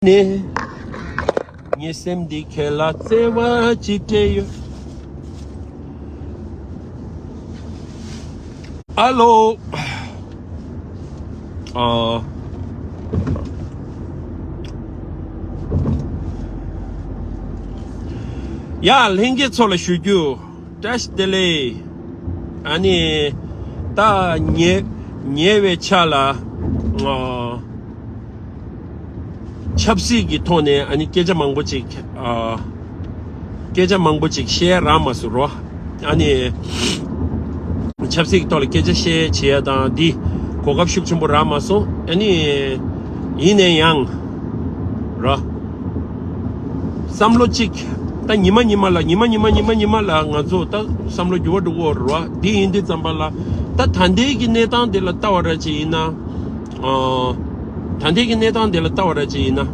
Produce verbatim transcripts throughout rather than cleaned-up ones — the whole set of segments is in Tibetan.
ནས། ངའི་སེམས་འདི་ཁྱེད་ལ་བརྩེ་བ་ཅིག་སྤྲད་ཡོད། ཨ་ལོ། ཨ། ཡ། ལྷན་རྒྱས་ཚོ་ལ་ཞུ་རྒྱུ། བཀྲ་ཤིས་བདེ་ལེགས། ཨ་ནི། ད་ཉེ་ཉེ་བའི་ཆ་ལ། ཨ། ཆབ་སྲིད་ཀྱི་ཐོག་ནས་ཨ་ནི་སྐད་ཆ་མང་པོ་ཅིག་ཨ། སྐད་ཆ་མང་པོ་ཅིག་བཤད་རག་མ་སོང་རོ། ཨ་ནི། ཆབ་སྲིད་ཀྱི་ཐོག་ལ་སྐད་ཆ་བཤད་བྱེད་ཡ་དང་འདི་གོ་སྐབས་ཤུགས་ཆེན་པོ་རག་མ་སོང་། ཨ་ནི། ཡིན་ནའི་ཡང་། རོ། བསམ་བློ་གཅིག་ད་ཉི་མ་ཉི་མ་ལ་ཉི་མ་ཉི་མ་ཉི་མ་ཉི་མ་ལ་ང་ཚོ་ད་བསམ་བློ་འགྱུར་བ་འགྲོ་གི་ཡོད་རེད་བ། འདི་ཡིན་དུས་ཙམ་པ་ལ་ད་ད་ལྟའི་གི་གནས་སྟངས་འདི་ལ་ལྟ་བ་ར་ཅིག་ཡིན་ན། ཨ། ད་ལྟའི་གི་གནས་སྟངས་འདི་ལ་ལྟ་བ་ར་ཅིག་ཡིན་ན།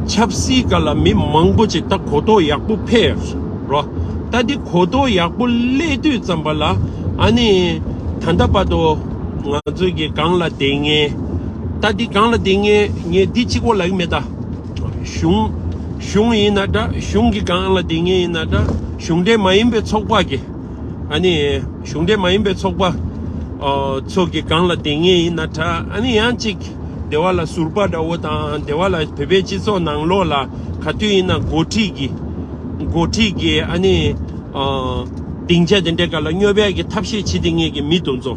ཆབ་སྲིད་སྒང་ལ་མི་མང་པོ་ཅིག་ད་གོ་རྟོགས་ཡག་པོ་འཕེལ་རོ། ད་འདི་གོ་རྟོགས་ཡག་པོ་སླེབས་དུས་ཙམ་པ་ལ་ཨ་ནི་ད་ལྟ་བར་དུ་ང་ཚོའི་གི་སྒང་ལ་བསྡད་མཁན། ད་འདི་སྒང་ལ་བསྡད་མཁན་ངས་འདི་གཅིག་པོ་ལབ་ཀྱི་མེད་ད། གཞུང་གཞུང་ཡིན་ན་འདྲ། གཞུང་གི་སྒང་ལ་བསྡད་མཁན་ཡིན་ན་འདྲ། གཞུང་འབྲེལ་མ་ཡིན་པའི་ཚོགས་པ་གི་ཨ་ནི་གཞུང་འབྲེལ་མ་ཡིན་པའི་ཚོགས་པ་ཨ་ཚོ་གི་སྒང་ལ་བསྡད་མཁན་ཡིན་ན་འདྲ། ཨ་ནི་ཡང་གཅིག་སྡེ་བ་ལ་ཟུར་པ་འདྲ་བོ་དང་། སྡེ་བ་ལ་བོད་པའི་སྤྱི་ཚོགས་ནང་ལོགས་ལ་ག་དུས་ཡིན་ན་འགོ་ཁྲིད་ཀྱི་འགོ་ཁྲིད་ཀྱི་ཨ་ནི་ཨ་སྡིངས་ཆ་དེ་འདྲའི་སྒང་ལ་སྙོབ་ཡག་གི་ཐབས་ཤེས་བྱེད་དེ་ངེད་ཀྱི་མི་དེ་ཚོ་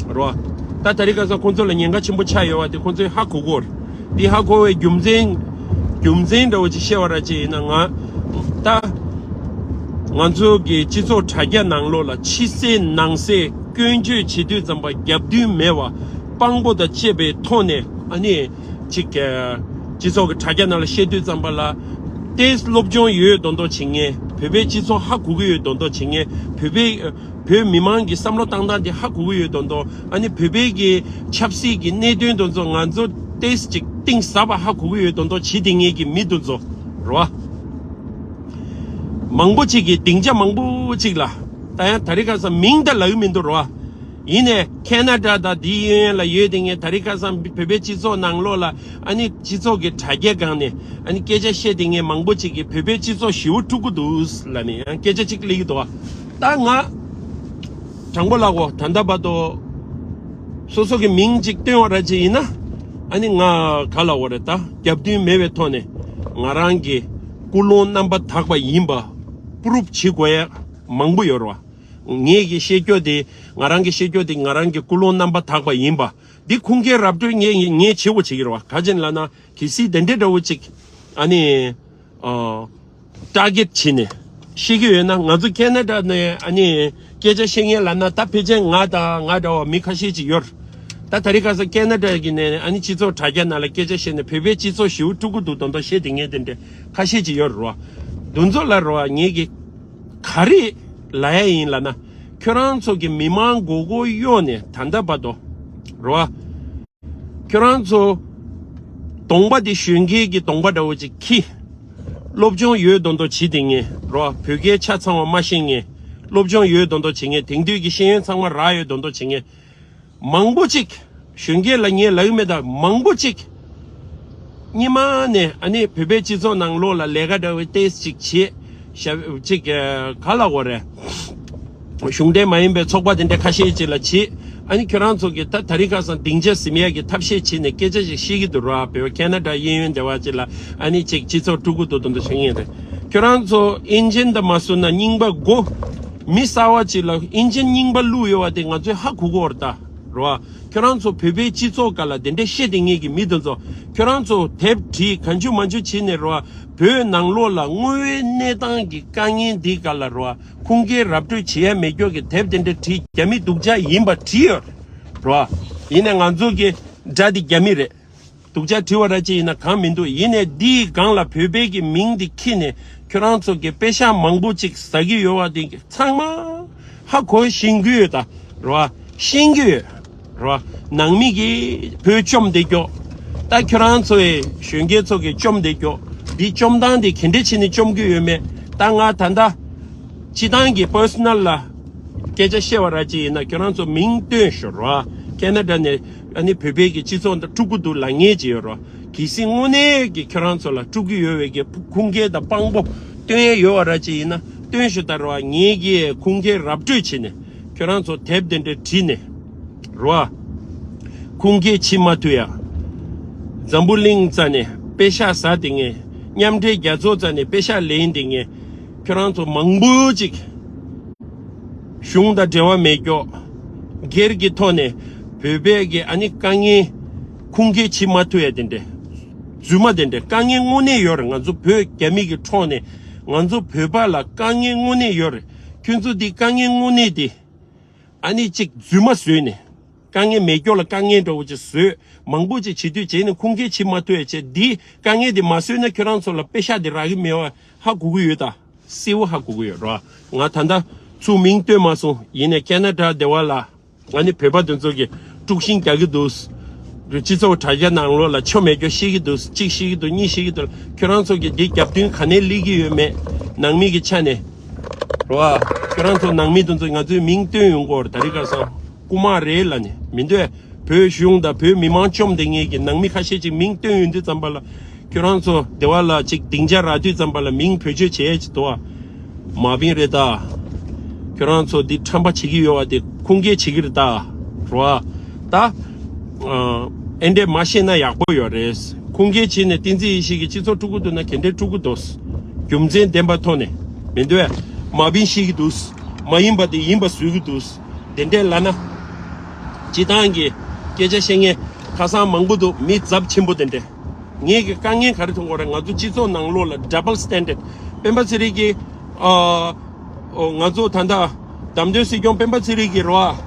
རོ། ད་ད་རེས་ཁ་སང་ཁོང་ཚོ་ལ་ཉེན་ཁ་ཆེན་པོ་ཆགས་ཡོད་བ་དེ་ཁོང་ཚོས་ཧ་གོ་གོ་རེད། འདི་ཧ་གོ་བའི་རྒྱུ་མཚན་རྒྱུ་མཚན་འདྲ་བོ་ཅིག་བཤད་པ་ར་ཅིག་ཡིན་ན། ང་ད་ང་ཚོ་གི་སྤྱི་ཚོགས་དྲ་རྒྱ་ནང་ལོགས་ལ་ཕྱི་གསལ་ནང་གསལ་སྐྱོན་བརྗོད་བྱེད་དུས་ཙམ་པ་རྒྱབ་མདུན་མེད་པ་དཔང་པོ་དང་བཅས་པའི་ཐོག་ནས་ཨ་ནི་ཅིག་སྤྱི་ཚོགས་ཀྱི་དྲ་རྒྱ་ནང་ལ་བཤད་དུས་ཙམ་པ་ལ་ཏོག་ཙམ་སློབ་སྦྱོང་ཡོད་མདོག་མདོག་བྱེད་མཁན། བོད་པའི་སྤྱི་ཚོགས་ཧ་གོ་གི་ཡོད་མདོག་མདོག་བྱེད་མཁན། བོད་པའི་བོད་མི་མང་གི་བསམ་བློ་བཏང་སྟངས་དེ་ཧ་གོ་གི་ཡོད་མདོག་མདོག་ཨ་ནི་བོད་པའི་གི་ཆབ་སྲིད་ཀྱི་གནད་དོན་དེ་ཚོ་ང་ཚོ་ཏོག་ཙམ་ཅིག་གཏིང་ཟབ་པ་ཧ་གོ་གི་ཡོད་མདོག་མདོག་བྱེད་དེ་ངེད་ཀྱི་མི་དེ་ཚོ་རེད་བ། མང་པོ་ཅིག་གིས་སྡིངས་ཆ་མང་པོ་ཅིག་ལ་ད་ཡང་ད་རེས་ཁ་སང་མིང་ད་ལབ་ཀྱི་མི་འདུག་རེད་བ། ཡིན་ནའི་ཁེ་ན་ཌ་དང་འདིའི་གཡས་གཡོན་ལ་ཡོད་དེ་ངས་ད་རེས་ཁ་སང་བོད་པའི་སྤྱི་ཚོགས་ནང་ལོགས་ལ་ཨ་ནི་སྤྱི་ཚོགས་ཀྱི་དྲ་རྒྱའི་སྒང་ནས་ཨ་ནི་སྐད་ཆ་བཤད་དེ་ངས་མང་པོ་ཅིག་གིས་བོད་པའི་སྤྱི་ཚོགས་ཞེ་པོ་དཀྲུག་གི་འདུག་ལབ་ནས་ཡང་སྐད་ཆ་ཅིག་སླེབས་ཀྱི་འདུག་བ། ད་ང་དྲང་པོ་ལབ་གོ། ད་ལྟ་བར་དུ་སོ་སོ་གི་མིང་ཅིག་བཏོན་པ་ར་ཅིག་ཡིན་ན་ཨ་ནི་ང་ག་ལབ་དགོས་རེད། ད་རྒྱབ་མདུན་མེད་པའི་ཐོག་ནས་ང་རང་གི་ཀུན་སློང་རྣམ་པ་དག་པ་ཡིན་པ་པུ་རུབ་བྱེད་དགོས་ཡ་མང་པོ་ཡོད་རེད་བ། ངེད་ཀྱི་བཤད་རྒྱུ་དེ་ང་རང་གི་བཤད་རྒྱུ་དེ་ང་རང་གི་ཀུན་སློང་རྣམ་པ་དག་པ་ཡིན་པ་འདི་ཁུངས་སྐྱེལ་ར་སྤྲོད་ངས་ངས་བྱེད་དགོས་བྱེད་ཀྱི་རེད་བ། ག་ཅི་ལབ་ན་གལ་སྲིད་དེ་འདྲའི་འདྲ་བོ་ཅིག་ཨ་ནི་ཨ་ཊར་གེཊ་བྱས་ནས་བཤད་ཀྱི་ཡོད་ན། ང་ཚོ་ཁེ་ན་ཌ་ནས་ཨ་ནི་སྐད་ཆ་བཤད་མཁན་ལབ་ན་ད་ཕལ་ཆེར་ང་དང་ང་འདྲ་བ་མི་ཁ་ཤས་ཅིག་ཡོད་རེད། ད་ད་རེས་ཁ་སང་ཁེ་ན་ཌ་གི་ནས་ཨ་ནི་སྤྱི་ཚོགས་དྲ་རྒྱ་ནང་ལ་སྐད་ཆ་བཤད་ནས་བོད་པའི་སྤྱི་ཚོགས་ཞེ་པོ་དཀྲུག་གི་འདུག་མདོག་མདོག་བཤད་དེ་ངས་དེ་འདྲ་ཁ་ཤས་ཅིག་ཡོད་རེད་བ། དེ་ཚོ་ལ་རེད་བ། ངེད་ཀྱི་ག་རེ་ལབ་ཡ་ཡིན་ལབ་ན། ཁྱོད་རང་ཚོ་གི་མི་མང་མགོ་སྐོར་གཡོག་ནས་ད་ལྟ་བར་དུ་རེད་བ། ཁྱོད་རང་ཚོ་གདོང་པ་དེ་གཞོན་སྐྱེས་ཀྱི་གདོང་པ་འདྲ་བོ་ཅིག་འཁྱེར། སློབ་སྦྱོང་ཡོད་མདོག་མདོག་བྱེད་དེ་ངས་རེད་བ། བོད་སྐད་ཆ་ཚང་བ་མ་ཤེས་མཁན། སློབ་སྦྱོང་ཡོད་མདོག་མདོག་བྱེད་མཁན། དེང་དུས་ཀྱི་ཤེས་ཡོན་ཚང་མ་རག་ཡོད་མདོག་མདོག་བྱེད་མཁན། མང་པོ་ཅིག་གཞོན་སྐྱེས་ལ་ངས་ལབ་ཀྱི་མེད་ད། མང་པོ་ཅིག་སྔོན་མ་ནས་ཨ་ནི་བོད་པའི་སྤྱི་ཚོགས་ནང་ལོགས་ལ་ལས་ཀ་འདྲ་བོ་ཏོག་ཙམ་ཅིག་བྱེད། ཞབས་ཅིག་ག་ལབ་དགོས་རེད། གཞུང་འབྲེལ་མ་ཡིན་པའི་ཚོགས་པ་དེ་འདྲ་ཁ་ཤས་ཅིག་ལ་བྱེད། ཨ་ནི་ཁྱོད་རང་ཚོ་གིས་ད་ད་རེས་ཁ་སང་སྡིངས་ཆ་ཟིན་ཡག་གི་ཐབས་ཤེས་བྱེད་ནས་སྐད་ཆ་ཅིག་བཤད་ཀྱི་འདུག་ར། བོད་པ་ཁེ་ན་ཌ་གཡས་གཡོན་སྡེ་བ་ཅིག་ལ་ཨ་ནི་ཅིག་སྤྱི་ཚོགས་དཀྲུག་གི་འདུག་དོན་དུ་བྱེད་ངེས་རེད། ཁྱོད་རང་ཚོ་ཨིན་ཇིན་དང་མ་བཟོས་ན་རྙིང་པ་དགོས། མི་གསར་བ་ཅིག་ལ་ཨིན་ཇིན་རྙིང་པ་བླུགས་ཡོད་བ་དེ་ང་ཚོས་ཧ་གོ་གི་ཡོད་རེད་ད། རེད་བ། ཁྱོད་རང་ཚོ་བོད་པའི་སྤྱི་ཚོགས་སྒང་ལ་དེ་འདྲའི་བཤད་དེ་ངེས་ཀྱི་མི་དེ་ཚོ། ཁྱོད་རང་ཚོ་དེབ་བྲིས་གང་བྱུང་མང་བྱུང་བྱས་ནས་རེད་བ། བོད་ནང་ལོགས་ལ་དངོས་ཡོད་གནས་སྟངས་ཀྱི་དཀའ་ངལ་འདི་སྒང་ལ་རེད་བ། ཁུངས་སྐྱེལ་ར་སྤྲོད་བྱེད་ཡ་མེད་སྐྱོ་གི་དེབ་དེ་འདྲ་བྲིས། རྒྱ་མི་སྡུག་ཅག་ཡིན་པ་བྲིས་ཡོད་རེད་བ། ཡིན་ནའི་ང་ཚོ་གི་དགྲ་དེ་རྒྱ་མི་རེད། སྡུག་ཅག་བྲིས་པ་ར་ཅིག་ཡིན་ན་གང་མི་འདུག་ཡིན་ནའི་འདིའི་སྒང་ལ་བོད་པའི་གི་མིང་འདི་འཁྱེར་ནས་ཁྱོད་རང་ཚོ་གི་པེ་ཤག་མང་པོ་ཅིག་ཟ་གི་ཡོད་བ་དེ་ཚང་མ་ཧ་གོ་ཤེས་ཀྱི་ཡོད་ད། རེད་བ། ཤེས་ཀྱི་ཡོད། རེད་བ། ནང་མི་གིས་བོད་བཅོམ་བསྡད་ཀྱོག་ད་ཁྱོད་རང་ཚོ་ཡི་གཞོན་སྐྱེས་ཚོ་གིས་བཅོམ་བསྡད་ཀྱོག་འདི་བཅོམ་སྟངས་དེ་ག་འདྲ་བྱས་ནས་བཅོམ་གྱི་ཡོད་མེད། ད་ང་ད་ལྟ་སྤྱི་བཏང་གི་པར་སོ་ནལ་ལ་སྐད་ཆ་བཤད་པ་ར་ཅིག་ཡིན་ན་ཁྱོད་རང་ཚོ་མིང་བཏོན་ཤོག་རེད་བ། ཁེ་ན་ཌ་ནས་ ཨ་ནི་བོད་པའི་གི་སྤྱི་ཚོགས་འདི་དཀྲུག་གི་འདུག་ལབ་མཁན་ཅིག་ཡོད་རེད་བ། གལ་སྲིད་དངོས་གནས་ཀྱི་ཁྱོད་རང་ཚོ་ལ་དཀྲུག་གི་ཡོད་པའི་གི་ཁུངས་སྐྱེལ་དང་དཔང་པོ་སྟོན་ཡས་ཡོད་པ་ར་ཅིག་ཡིན་ན་སྟོན་ཤོག་ད་རེད་བ། ངེད་ཀྱིས་ཁུངས་སྐྱེལ་ར་སྤྲོད་བྱས་ནས་ཁྱོད་རང་ཚོ་དེབ་དེ་འདྲ་བྲིས་ནས་རེད་བ། ཁུངས་སྐྱེལ་བྱེད་མ་ཐུབ་ཡ། འཛམ་བུ་གླིང་རྩ་ནས་པེ་ཤག་ཟ་བསྡད་མཁན། མཉམ་འབྲེལ་རྒྱལ་ཚོགས་རྩ་ནས་པེ་ཤག་ལེན་བསྡད་མཁན། ཁྱོད་རང་ཚོ་མང་པོ་ཅིག་གཞུང་དང་འབྲེལ་བ་མེད་ཀྱོག་སྒེར་གྱི་ཐོག་ནས་བོད་པའི་གི་ཨ་ནི་དཀའ་ངལ་ཁུངས་སྐྱེལ་བྱེད་མ་ཐུབ་ཡ་དེ་འདྲ། རྫུན་མ་དེ་འདྲ། དཀའ་ངལ་དངོས་གནས་ཡོད་རེད། ང་ཚོ་བོད་རྒྱ་མི་གི་ཁྲོད་ནས་ང་ཚོ་བོད་པ་ལ་དཀའ་ངལ་དངོས་གནས་ཡོད་རེད། ཁྱོད་ཚོ་འདི་དཀའ་ངལ་དངོས་གནས་དེ་ཨ་ནི་ཅིག་རྫུན་མ་བཟོས་ནས། དཀའ་ངལ་མེད་སྐྱོ་ལ་དཀའ་ངལ་འདྲ་བོ་ཅིག་བཟོས། མང་པོ་ཅིག་བྱེད་དུས་བྱས་ནས་ཁུངས་སྐྱེལ་བྱེད་མ་ཐུབ་ཡ་བྱས། འདི་དཀའ་ངལ་འདི་མ་བཟོས་ན་ཁྱོད་རང་ཚོ་ལ་པེ་ཤག་འདི་རག་གི་མེད་པ་ཧ་གོ་གི་ཡོད་ད། གསལ་བོ་ཧ་གོ་གི་ཡོད་ར། ང་ད་ལྟ་ཚུར་མིང་བཏོན་མ་སོང་། ཡིན་ནའི་ཁེ་ན་ཌ་སྡེ་བ་ལ་ང་ནི་བོད་པ་དེ་ཚོ་གི་དཀྲུག་ཤིང་རྒྱག་གི་འདུག་སྤྱི་ཚོགས་དྲ་རྒྱ་ནང་ལོགས་ལ་ཆོ་མེད་སྐྱོ་བཤད་ཀྱི་འདུག་གཅིག་བཤད་ཀྱི་འདུག་གཉིས་བཤད་ཀྱི་འདུག་ཁྱོད་རང་ཚོ་གི་འདི་རྒྱབ་མདུན་ག་ནས་སླེབས་ཀྱི་ཡོད་མེད། ནང་མི་གི་ཆ་ནས་རེད་བ། ཁྱོད་རང་ཚོ་ནང་མི་དེ་ཚོ་ང་ཚོའི་མིང་བཏོན་ཡོང་གི་ཡོད་རེད། ད་རེས་ཁ་སང་རྐུ་མ་རེད་ལབ་ནས་མི་འདོད། བོད་གཞུང་དང་བོད་མི་མང་བཅོམ་བསྡད་མཁན་གྱི་ནང་མི་ཁ་ཤས་ཅིག་མིང་བཏོན་ཡོང་དུས་ཙམ་པ་ལ་ཁྱོད་རང་ཚོ་སྡེ་བ་ལ་ཅིག་སྡིངས་ཆ་རག་དུས་ཙམ་པ་ལ་མིང་བེད་སྤྱོད་བྱེད་ཡས་ཅིག་འདུག་བ། མ་བིན་རེད་ད། ཁྱོད་རང་ཚོ་འདི་ཁྲམ་པ་བྱེད་ཀྱི་ཡོད་བ་དེ་ཁུངས་སྐྱེལ་བྱེད་ཀྱི་རེད་ད། རེད་བ། ད། ཨ་ཨེ་འདྲས་མ་བཤད་ན་ཡག་པོ་ཡོད་རེད། ཁུངས་སྐྱེལ་བྱས་ནས་བསྟན་འཛིན་ཡེ་ཤེས་ཀྱི་སྤྱི་ཚོགས་དཀྲུག་གི་འདུག་ན་ག་འདྲས་དཀྲུག་གི་འདུག་རྒྱུ་མཚན་ལྡན་པ་ཐོག་ནས་མི་འདོད། མ་བིན་བཤད་ཀྱི་འདུག་མ་ཡིན་པ་དེ་ཡིན་པ་བཟོས་ཀྱི་འདུག་དེ་འདྲས་ལབ་ན། སྤྱི་བཏང་གི་སྐད་ཆ་བཤད་མཁན་ཁ་སང་མང་པོ་འདུག་མི་ཚབས་ཆེན་པོ་དེ་འདྲས། ངས་ཀྱི་དཀའ་ངལ་ག་རེ་མཐོང་གི་ཡོད་རེད། ང་ཚོ་སྤྱི་ཚོགས་ནང་ལོགས་ལ་double standard། སྤེན་པ་ཚེ་རིང་གིས་ཨ་ཨོ་ང་ཚོ་ད་ལྟ་བདམས་ཐོན་སྲིད་སྐྱོང་སྤེན་པ་ཚེ་རིང་གིས་རེད་བ།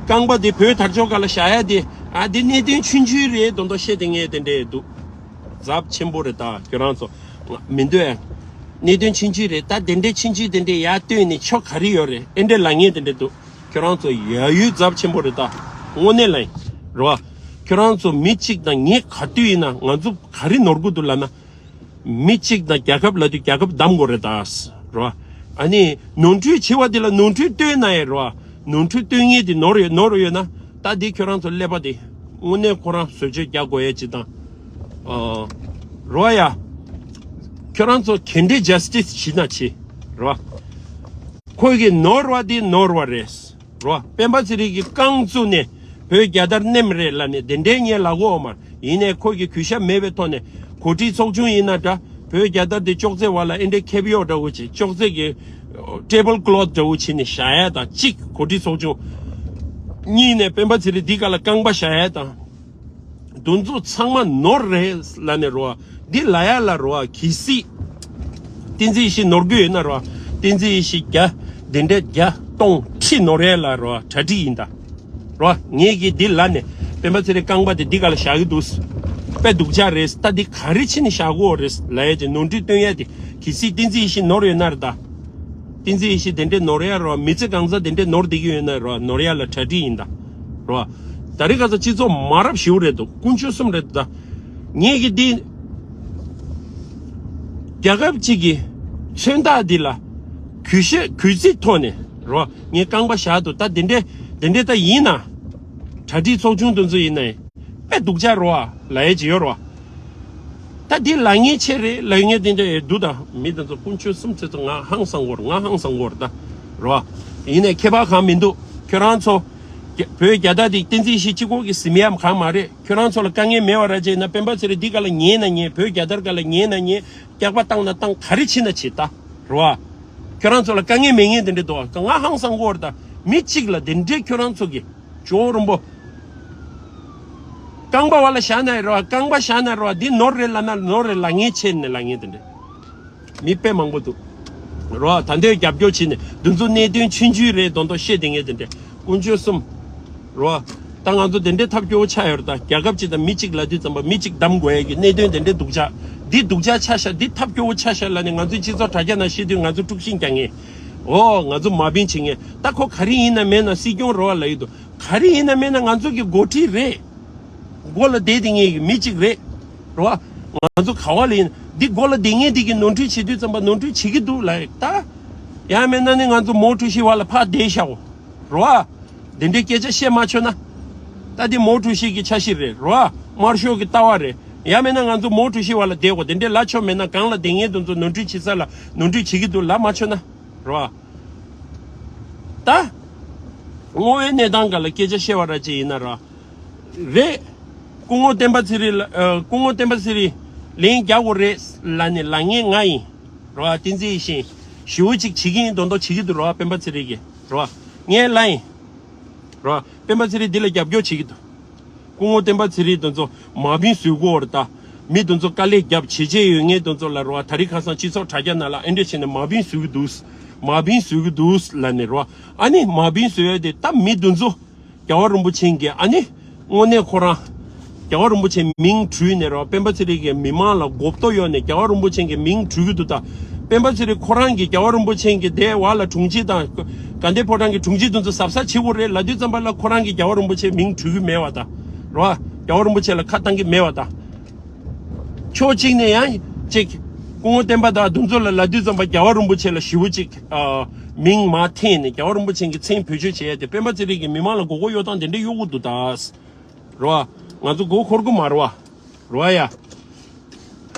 རྐང་པ་དེ་བོད་དར་ལྕོག་སྒང་ལ་བཞག་ཡ་དེ། ཨ་དེ་གནད་དོན་ཆུང་ཆུང་རེད་མདོག་མདོག་བཤད་དེ་ངས་དེ་འདྲས་འདུག་ཚབས་ཆེན་པོ་རེད་ད། ཁྱོད་རང་ཚོ་མི་འདོད། གནད་དོན་ཆུང་ཆུང་རེད་ད། དེ་འདྲས་ཆུང་ཆུང་དེ་འདྲས་ཡར་བཏོན་ནས་ཆོ་ག་རེ་ཡོད་རེད། ཨེ་འདྲས་ལབ་མཁན་དེ་འདྲས་འདུག་ཁྱོད་རང་ཚོ་ཡ་ཡུལ་ཚབས་ཆེན་པོ་རེད་ད། དངོས་གནས་ལ་ཡིན། རེད་བ། ཁྱོད་རང་ཚོ་མི་གཅིག་དང་ངས་ག་དུས་ཡིན་ན་ང་ཚོ་ག་རེ་ནོར་གི་འདུག་ལབ་ན། མི་གཅིག་དང་རྒྱལ་ཁབ་ལབ་དུས་རྒྱལ་ཁབ་བདམས་དགོས་རེད་ད། རེད་བ། ཨ་ནི་ནོར་འཁྲུལ་བྱེད་པ་དེ་ལ་ནོར་འཁྲུལ་བཏོན་ན་ཡང་རེད་བ། ནོར་འཁྲུལ་བཏོན་མཁན་དེ་ནོར་ཡོད་ནོར་ཡོད་ན་ད་དེ་ཁྱོད་རང་ཚོ་ཀླད་པ་དེ་དངོས་གནས་ཁོ་རང་བཟོ་བཅོས་རྒྱག་དགོས་ཡ་ཅིག་དང་། ཨ། རེད་བ་ཡ། ཁྱོད་རང་ཚོ་ག་འདྲས་ཇ་སི་ཊི་སི་བྱེད་ན་བྱེད། རེད་བ། ཁོས་ཀྱི་ནོར་བ་དེ་ནོར་བ་རེད། རོ། སྤེན་པ་ཚེ་རིང་གིས་རྐང་བཙུགས་ནས་བོད་རྒྱལ་དར་མནན་རེད་ལབ་ནས་དེ་འདྲའི་ངས་ལབ་གོ་མ་རེད། ཡིན་ནའི་ཁོ་གི་གུས་ཞབས་མེད་པའི་ཐོག་ནས་གོ་སྒྲིག་ཚོགས་ཆུང་ཡིན་ན་འདྲ། བོད་རྒྱལ་དར་དེ་ཅོག་ཙེ་བར་ལ་ཨེ་འདྲའི་ཁེབས་གཡོག་འདྲ་བོ་བྱས། ཅོག་ཙེ་གི་ཊེ་བལ་ཀློཐ་འདྲ་བོ་བྱས་ནས་བཞག་ཡ་དང་གཅིག་གོ་སྒྲིག་ཚོགས་ཆུང་། གཉིས་ནས་སྤེན་པ་ཚེ་རིང་འདི་ག་ལ་རྐང་པ་བཞག་ཡ་དང་། འདི་ཚོ་ཚང་མ་ནོར་རེད་ལབ་ནས་རོ། འདི་ལ་ཡ་ལ་རོ། གལ་སྲིད་བསྟན་འཛིན་ཡེ་ཤེས་ནོར་རྒྱུ་ཡོད་ན་རོ། བསྟན་འཛིན་ཡེ་ཤེས་བརྒྱ། དེ་འདྲས་བརྒྱ་སྟོང་ཁྲི་ནོར་ཡ་ལ་རོ། གྲ་སྒྲིག་ཡིན་ད། རོ། ངས་ཀྱིས་འདི་ལ་ནས་སྤེན་པ་ཚེ་རིང་རྐང་པ་དེ་འདི་ག་ལ་བཞག་གི་འདུག་དཔེ་སྡུག་ཅག་རེད། ད་འདི་ག་རེ་བྱས་ནས་བཞག་གི་ཡོད་རེད་ལབ་ཡ་དེ་ནོར་འཁྲུལ་སྟོན་ཡ་དེ། གལ་སྲིད་བསྟན་འཛིན་ཡེ་ཤེས་ནོར་ཡོད་ན་རེད་ད། བསྟན་འཛིན་ཡེ་ཤེས་དེ་འདྲས་ནོར་ཡ་རོ། མི་ཚེ་གང་ཚ་དེ་འདྲས་ནོར་བསྡད་ཀྱི་ཡོད་ན་རོ། ནོར་ཡ་ལ་གྲ་སྒྲིག་ཡིན་ད། རོ། ད་རེས་ཁ་སང་སྤྱི་ཚོགས་མ་རབས་ཞེ་པོ་རེད་འདུག་དཀོན་མཆོག་གསུམ་རེད་འདུག་ད། ངས་ཀྱི་འདི་རྒྱལ་ཁབ་ཅིག་གི་མཚོན་རྟགས་འདི་ལ་གུས་ཞབས་གུས་བརྩི་ཐོག་ནས་རོ། ངས་རྐང་པ་བཞག་འདུག་ད་དེ་འདྲས་དེ་འདྲས་ད་ཡིན་ན། གྲ་སྒྲིག་ཚོགས་ཆུང་དེ་ཚོ་ཡིན་ན་དཔེ་སྡུག་ཅག་རོ། ལབ་ཡས་ཅིག་ཡོད་རོ། ད་འདི་ལབ་མཁན་ཆེ་རེད་ལབ་མཁན་དེ་འདྲ་ཡོད་འདུག་ད་མི་དེ་ཚོ་དཀོན་མཆོག་གསུམ་ཚེ་ཚོ་ང་ཧང་སང་གོ་རེད། ང་ཧང་སང་གོ་རེད་ད། རོ། ཡིན་ནའི་ཁྱད་པར་གང་མི་འདུག་ཁྱོད་རང་ཚོ། རྒྱ- བོད་རྒྱལ་དར་དེ་བསྟན་འཛིན་ཡེ་ཤེས་གཅིག་པོ་གི་ཟིན་ཡ་གང་མ་རེད། ཁྱོད་རང་ཚོ་ལ་དཀའ་ངལ་མེད་པ་ར་བྱས་ན་སྤེན་པ་ཚེ་རིང་འདི་ག་ལ་ཉན་ན་ཉན། བོད་རྒྱལ་དར་ག་ལ་ཉན་ན་ཉན། སྐྱག་པ་བཏང་ན་བཏང་། ག་རེ་བྱེད་ན་བྱེད་ད། རོ། ཁྱོད་རང་ཚོ་ལ་དཀའ་ངལ་མེད་མཁན་དེ་འདྲ་འདུག་ང་ཧང་སང་གོ་རེད་ད། མི་གཅིག་ལ་དེ་འདྲའི་ཁྱོད་རང་ཚོ་གི་ཇོ་བོ་རིན་པོ། རྐང་པ་བ་ལ་བཞག་ན་རོ། རྐང་པ་བཞག་ན་རོ། འདི་ནོར་རེད་ལབ་ན་ནོར་རེད་ལབ་མཁན་ཆེ་ནས་ལབ་མཁན་དེ་འདྲ། མི་དཔེ་མང་པོ་འདུག་རོ། ད་འདོད་རྒྱབ་སྐྱོར་བྱས་ནས་འདི་ཚོ་གནད་དོན་ཆུང་ཆུང་རེད་མདོག་མདོག་བཤད་དེ་ངས་དེ་འདྲ་དཀོན་མཆོག་གསུམ། རོ། ད་ང་ཚོ་དེ་འདྲའི་ཐབས་སྐྱོ་བོ་ཆགས་ཡོད་རེད་ད། རྒྱལ་ཁབ་ཅིག་དང་མི་གཅིག་ལབ་དུས་ཙམ་པ་མི་གཅིག་བདམས་དགོས་ཡ་གི་གནད་དོན་དེ་འདྲའི་སྡུག་ཅག་འདི་སྡུག་ཅག་ཆགས་ཤག་འདི་ཐབས་སྐྱོ་བོ་ཆགས་ཤག་ལབ་ནས་ང་ཚོའི་སྤྱི་ཚོགས་དྲ་རྒྱ་ནང་བཤད་དུས་ང་ཚོ་དཀྲུག་ཤིང་རྒྱག་མཁན། ཨོ་ང་ཚོ་མ་བིན་བྱེད་མཁན། ད་ཁོ་ག་རེ་ཡིན་ན་མེད་ན་སྲིད་སྐྱོང་རེད་བ་ལབ་ཡོད་དོ། ག་རེ་ཡིན་ན་མེད་ན་ང་ཚོ་གི་འགོ་ཁྲིད་རེད། མགོ་ལ་བསྡད་དེ་ངེས་ཀྱི་མི་གཅིག་རེད། རེད་བ། ང་ཚོ་ག་བ་ལ་ཡིན་འདི་མགོ་ལ་བསྡད་ངེས་འདི་གི་ནོར་འཁྲུལ་བྱེད་དུས་ཙམ་པ་ནོར་འཁྲུལ་བྱེད་ཀྱི་འདུག་ལབ་ད། ཡང་མེད་ན་ནི་ང་ཚོ་མའོ་ཀྲུའུ་ཞི་བ་ལ་ཕར་བསྡད་ཤག་གོ། རེད་བ། འདི་འདྲའི་སྐད་ཆ་བཤད་མ་ཆོག་ན། ད་དེ་མའོ་ཀྲུའུ་ཞི་གི་འཆར་གཞི་རེད་རོ། དམར་ཤོག་གི་ལྟ་བ་རེད། ཡང་མིན་ན་ང་ཚོ་མའོ་ཀྲུའུ་ཞི་བ་ལ་བསྡད་དགོས། དེ་འདྲའི་ལ་ཆོ་མེད་ན་གང་ལ་བསྡད་ངེས་དེ་ཚོ་ནོར་འཁྲུལ་བྱེད་ས་ལ་ནོར་འཁྲུལ་བྱེད་ཀྱི་འདུག་ལ་མ་ཆོ་ན་རོ། ད་དངོས་ཡོད་གནས་སྟངས་སྒང་ལ་སྐད་ཆ་བཤད་པ་ར་ཅིག་ཡིན་ན་ར། རེད། སྐུ་ངོ་བསྟན་པ་ཚེ་རིང་ལ་ཨ། སྐུ་ངོ་བསྟན་པ་ཚེ་རིང་ལན་རྒྱག་དགོས་རེད་ལ་ནི་ལ་ངས་ང་ཡིན་རོ། བསྟན་འཛིན་ཡེ་ཤེས་ཞེ་པོ་ཅིག་བྱེད་ཀྱི་ཡིན་མདོག་མདོག་བྱེད་ཀྱི་འདུག་རོ། སྤེན་པ་ཚེ་རིང་གིས་རོ། ངས་ལ་ཡིན་རོ། སྤེན་པ་ཚེ་རིང་འདི་ལ་རྒྱབ་སྐྱོར་བྱེད་ཀྱི་འདུག་སྐུ་ངོ་བསྟན་པ་ཚེ་རིང་དེ་ཚོ་མ་བིན་བཟོས་གོ་བར་ད། མི་དེ་ཚོ་དཀའ་ལས་རྒྱབ་བྱས་རྗེས་ཡོད་ངེས་དེ་ཚོ་ལ་རོ། ད་རིང་ཁ་སང་སྤྱི་ཚོགས་དྲ་རྒྱ་ནང་ལ་ཨེ་འདྲས་བྱས་ནས་མ་བིན་བཟོས་ཀྱི་འདུག་མ་བིན་བཟོས་ཀྱི་འདུག་ལ་ནི་རོ། ཨ་ནི་མ་བིན་བཟོས་ཡ་དེ་ད་མི་དེ་ཚོ་རྒྱལ་བ་རིན་པོ་ཆེ་གིས་ཨ་ནི་དངོས་གནས་ཁོ་རང་རྒྱལ་བ་རིན་པོ་ཆེ་མིང་བྲུས་ནས་རོ། སྤེན་པ་ཚེ་རིང་གིས་མི་མང་ལ་མགོ་བཏོག་གཡོགས་ནས་རྒྱལ་བ་རིན་པོ་ཆེ་གིས་མིང་བྲུས་ཀྱི་འདུག་ད་སྤེན་པ་ཚེ་རིང་ཁོ་རང་གིས་རྒྱལ་བ་རིན་པོ་ཆེ་གི་དེ་བ་ལ་དྲུང་ཆེ་དང་དགའ་ལྡན་ཕོ་བྲང་གི་དྲུང་ཆེ་དེ་ཚོ་གཟབ་གཟབ་བྱེད་དགོས་རེད་ལབ་དུས་ཙམ་པ་ལ་ཁོ་རང་གིས་རྒྱལ་བ་རིན་པོ་ཆེ་མིང་བྲུས་ཀྱི་མེད་པ་ད་རོ། རྒྱལ་བ་རིན་པོ་ཆེ་ལ་ཁ་བཏང་གི་མེད་པ་ད། ཕྱོགས་གཅིག་ནས་ཡང་གཅིག་སྐུ་ངོ་བསྟན་པ་དང་དེ་ཚོ་ལ་ལབ་དུས་ཙམ་པ་རྒྱལ་བ་རིན་པོ་ཆེ་ལ་ཞེ་པོ་ཅིག་ཨ། མིང་མར་འཐེན་ནས་རྒྱལ་བ་རིན་པོ་ཆེ་གི་མཚན་བེད་སྤྱོད་བྱས་ཏེ་སྤེན་པ་ཚེ་རིང་གིས་མི་མང་ལ་མགོ་སྐོར་གཡོག་སྟངས་དེ་འདྲ་གཡོག་གི་འདུག་ད། རོ། ང་ཚོ་མགོ་འཁོར་གི་མ་རེད་བ། རོ་ཡ།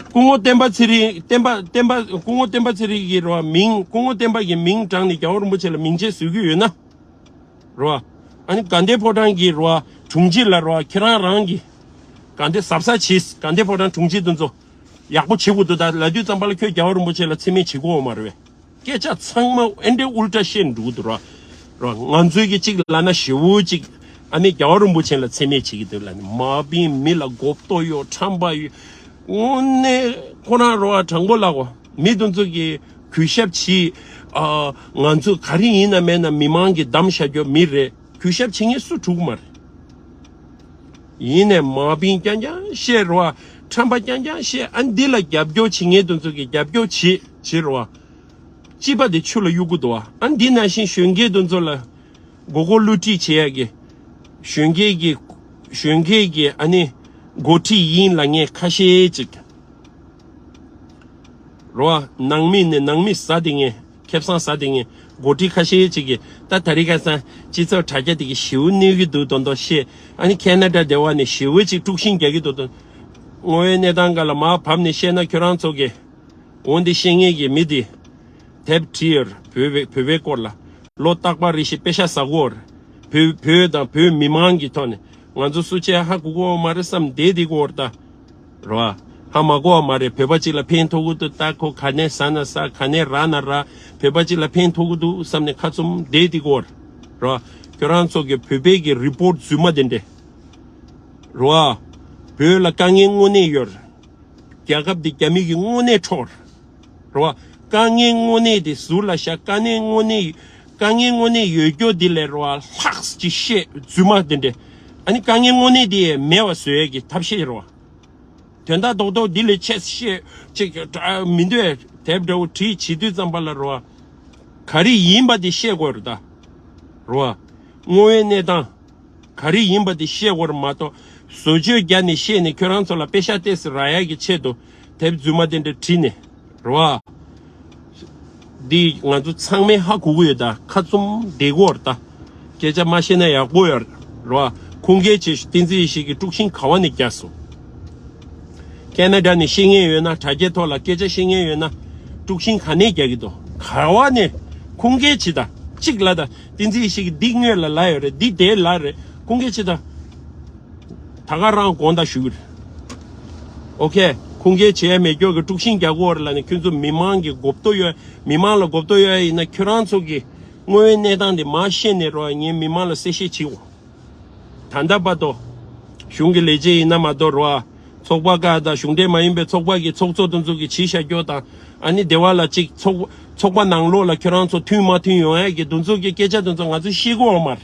སྐུ་ངོ་བསྟན་པ་ཚེ་རིང་བསྟན་པ་བསྟན་པ་སྐུ་ངོ་བསྟན་པ་ཚེ་རིང་གི་རོ་མིང་སྐུ་ངོ་བསྟན་པ་གི་མིང་དྲངས་ནས་རྒྱལ་བ་རིན་པོ་ཆེ་ལ་མིང་ཆད་བཟོ་གི་ཡོད་ན། རོ། ཨ་ནི་དགའ་ལྡན་ཕོ་བྲང་གི་རོ་དྲུང་ཆེ་ལ་རོ་ཁྱེད་རང་རང་གི་དགའ་ལྡན་གཟབ་གཟབ་བྱེད། དགའ་ལྡན་ཕོ་བྲང་དྲུང་ཆེ་དེ་ཚོ་ཡག་པོ་བྱེད་དགོས་འདུག་ད་ལབ་དུས་ཙམ་པ་ལ་ཁྱོད་རྒྱལ་བ་རིན་པོ་ཆེ་ལ་མཚན་སྨད་བྱེད་དགོས་མ་རེད་བས། སྐད་ཆ་ཚང་མ་ཨེ་འདྲའི་ཨུལ་ཊ་བཤད་འགྲོ་གི་འདུག་རོ། རོ། ང་ཚོའི་གི་གཅིག་ལབ་ན་ཞེ་པོ་གཅིག་ཨ་ནི་རྒྱལ་བ་རིན་པོ་ཆེ་ལ་མཚན་སྨད་བྱེད་ཀྱི་འདུག་ལབ་ནས་མ་བིན་མི་ལ་མགོ་བཏོག་གཡོག་ཁྲམ་པ་ཡོད། དངོས་གནས་ཁོ་རང་རོ་ཨ་དྲང་པོ་ལབ་གོ་མི་དེ་ཚོ་གི་གུས་ཞབས་བྱེད། ཨ། ང་ཚོ་ག་རེ་ཡིན་ན་མེད་ན་མི་མང་གི་གདམ་བཞག་རྒྱུ་མི་རེད། གུས་ཞབས་བྱེད་མཁན་སུ་འགྲོ་གི་མ་རེད། ཡིན་ནས་མ་བིན་རྐྱང་རྐྱང་བཤད་རོ། ཁྲམ་པ་རྐྱང་རྐྱང་བཤད། ཨ་འདི་ལ་རྒྱབ་སྐྱོར་བྱེད་མཁན་དེ་ཚོ་གི་རྒྱབ་སྐྱོར་བྱེད་བྱེད་རོ། སྤྱི་པ་དེ་ཆུ་ལ་གཡུག་གི་འདུག་བ། ཨ་འདི་ནང་བཞིན་གཞོན་སྐྱེས་དེ་ཚོ་ལ་མགོ་སྐོར་བསླུ་བྲིད་བྱེད་ཡ་གི་གཞོན་སྐྱེས་ཀྱི་གཞོན་སྐྱེས་ཀྱི་ཨ་ནི་འགོ་ཁྲིད་ཡིན་ལབ་མཁན་ཁ་ཤས་ཅིག་རོ། ནང་མི་ནས་ནང་མི་ཟ་དེ་ངས་ཁེ་བཟང་ཟ་དེ་ངས་འགོ་ཁྲིད་ཁ་ཤས་ཅིག་གིས་ད་ད་རེས་ཁ་སང་སྤྱི་ཚོགས་དྲ་རྒྱ་དེ་གི་ཞེ་པོ་གནོད་ཀྱི་འདུག་མདོག་མདོག་བཤད། ཨ་ནི་ཁེ་ན་ཌ་སྡེ་བ་ནས་ཞེ་པོ་ཅིག་དཀྲུག་ཤིང་རྒྱག་གི་འདུག་དོན། དངོས་ཡོད་གནས་སྟངས་སྒང་ལ་མར་བབས་ནས་བཤད་ན་ཁྱོད་རང་ཚོ་གི་འོན་ཏེ་བཤད་མཁན་གྱི་མི་དེ་དེབ་བྲིས་ཡོད་རེད། བོད་པའི་བོད་པའི་སྐོར་ལ་ལོ་རྟག་པར་རེ་བཞིན་དཔེ་ཤག་ཟ་གོ་རེད། བོད་བོད་དང་བོད་མི་མང་གི་ཐོག་ནས་ང་ཚོ་སུ་ཆེ་ཧ་གོ་གོ་མ་རེད་བསམ་བསྡད་དེ་གོ་རེད་ད། རོ། ཧ་མ་གོ་བ་མ་རེད། བོད་པ་གཅིག་ལ་ཕན་ཐོགས་ཀྱི་འདུག་ད་ཁོ་ག་ནས་ཟ་ན་ཟ་ག་ནས་རག་ན་རག་བོད་པ་གཅིག་ལ་ཕན་ཐོགས་ཀྱི་འདུག་བསམ་ནས་ཁ་བཙུམ་བསྡད་དེ་གོ་རེད། རོ། ཁྱོད་རང་ཚོ་གི་བོད་པའི་གི་རི་པོར་ཊི་རྫུན་མ་དེ་འདྲས། རོ། བོད་ལ་དཀའ་ངལ་དངོས་གནས་ཡོད་རེད། རྒྱལ་ཁབ་འདི་རྒྱ་མི་གིས་དངོས་གནས་འཕྲོག་རེད་བ། དཀའ་ངལ་དངོས་གནས་དེ་ཟུར་ལ་བཞག་དཀའ་ངལ་དངོས་གནས་དཀའ་ངལ་དངོས་གནས་ཡོད་རྒྱུ་འདི་ལས་རོ་བ་ལྷག་ཅིག་བཤད་རྫུན་མ་དེ་འདྲས། ཨ་ནི་དཀའ་ངལ་དངོས་གནས་དེ་མེད་པ་བཟོ་ཡས་ཀྱི་ཐབས་ཤེས་རོ་བ། དོན་དག་རྡོག་རྡོག་འདི་ལས་ཆེ་བཤད་ཅིག་མི་འདོད་དེབ་འདྲ་བོ་བྲིས་བྱེད་དུས་ཙམ་པ་ལ་རོ་བ། ག་རེ་ཡིན་པ་དེ་བཤད་དགོས་རེད་ད། རོ་བ། དངོས་ཡོད་གནས་སྟངས། ག་རེ་ཡིན་པ་དེ་བཤད་དགོས་རེད་མ་གཏོགས། བཟོ་བཅོས་རྒྱག་ནས་བཤད་ནས་ཁྱོད་རང་ཚོ་ལ་པེ་ཤག་ཏོག་ཙམ་རག་ཡག་གི་ཆེད་དུ་དེབ་རྫུན་མ་དེ་འདྲ་བྲིས་ནས་རེད་བ། འདི་ང་ཚོ་ཚང་མས་ཧ་གོ་གི་ཡོད་ད། ཁ་བཙུམ་བསྡད་དགོས་རེད་ད། སྐད་ཆ་མ་བཤད་ན་ཡག་པོ་ཡོད་རེད་བ། ཁུངས་སྐྱེལ་བྱེད་ཤོག་བསྟན་འཛིན་ཡེ་ཤེས་ཀྱིས་དཀྲུག་ཤིང་ག་བ་ནས་བརྒྱབ་སོང་། ཁེ་ན་ཌ་ནས་ཤེས་མཁན་ཡོད་ན། དྲ་རྒྱའི་ཐོག་ལ་སྐད་ཆ་བཤད་མཁན་ཡོད་ན། དཀྲུག་ཤིང་ག་ནས་རྒྱག་གི་འདུག་ག་བ་ནས། ཁུངས་སྐྱེལ་བྱེད་དང་། གཅིག་ལ་དང་། བསྟན་འཛིན་ཡེ་ཤེས་ཀྱིས་འདི་སྔོན་ལ་ལབ་ཡོད་རེད། འདི་དེ་ལབ་རེད། ཁུངས་སྐྱེལ་བྱེད་དང་། ད་ག་རང་དགོངས་དག་ཞུ་གི་རེད། ཨོ་ཁེ། ཁུངས་སྐྱེལ་བྱེད་ཡ་མེད་སྐྱོ་གི་དཀྲུག་ཤིང་རྒྱག་གི་ཡོད་རེད་ལབ་ནས་ཁྱོད་ཚོ་མི་མང་གི་མགོ་བཏོག་གཡོག་མི་མང་ལ་མགོ་བཏོག་གཡོག་ཡ་ཡིན་ན་ཁྱོད་རང་ཚོ་གི་དངོས་ཡོད་གནས་སྟངས་དེ་མར་བཤད་ནས་རོགས། ངས་མི་མང་ལ་གསལ་བཤད་བྱེད་འོ། ད་ལྟ་བར་དུ། གཞུང་གི་ལས་བྱེད་ཡིན་ན་མ་གཏོགས་རོ། ཚོགས་པ་ཁག་དང་གཞུང་འབྲེལ་མ་ཡིན་པའི་ཚོགས་པ་གི་ཚོགས་གཙོ་དེ་ཚོ་གི་བྱས་བཞག་རྒྱུ་དང་། ཨ་ནི་སྡེ་བ་ལ་གཅིག་ཚོགས་ཚོགས་པ་ནང་ལོགས་ལ་ཁྱོད་རང་ཚོ་མཐུན་མ་མཐུན་ཡོང་ཡ་གི་དེ་ཚོ་གི་སྐད་ཆ་དེ་ཚོ་ང་ཚོས་ཤེས་ཀྱི་ཡོད་མ་རེད།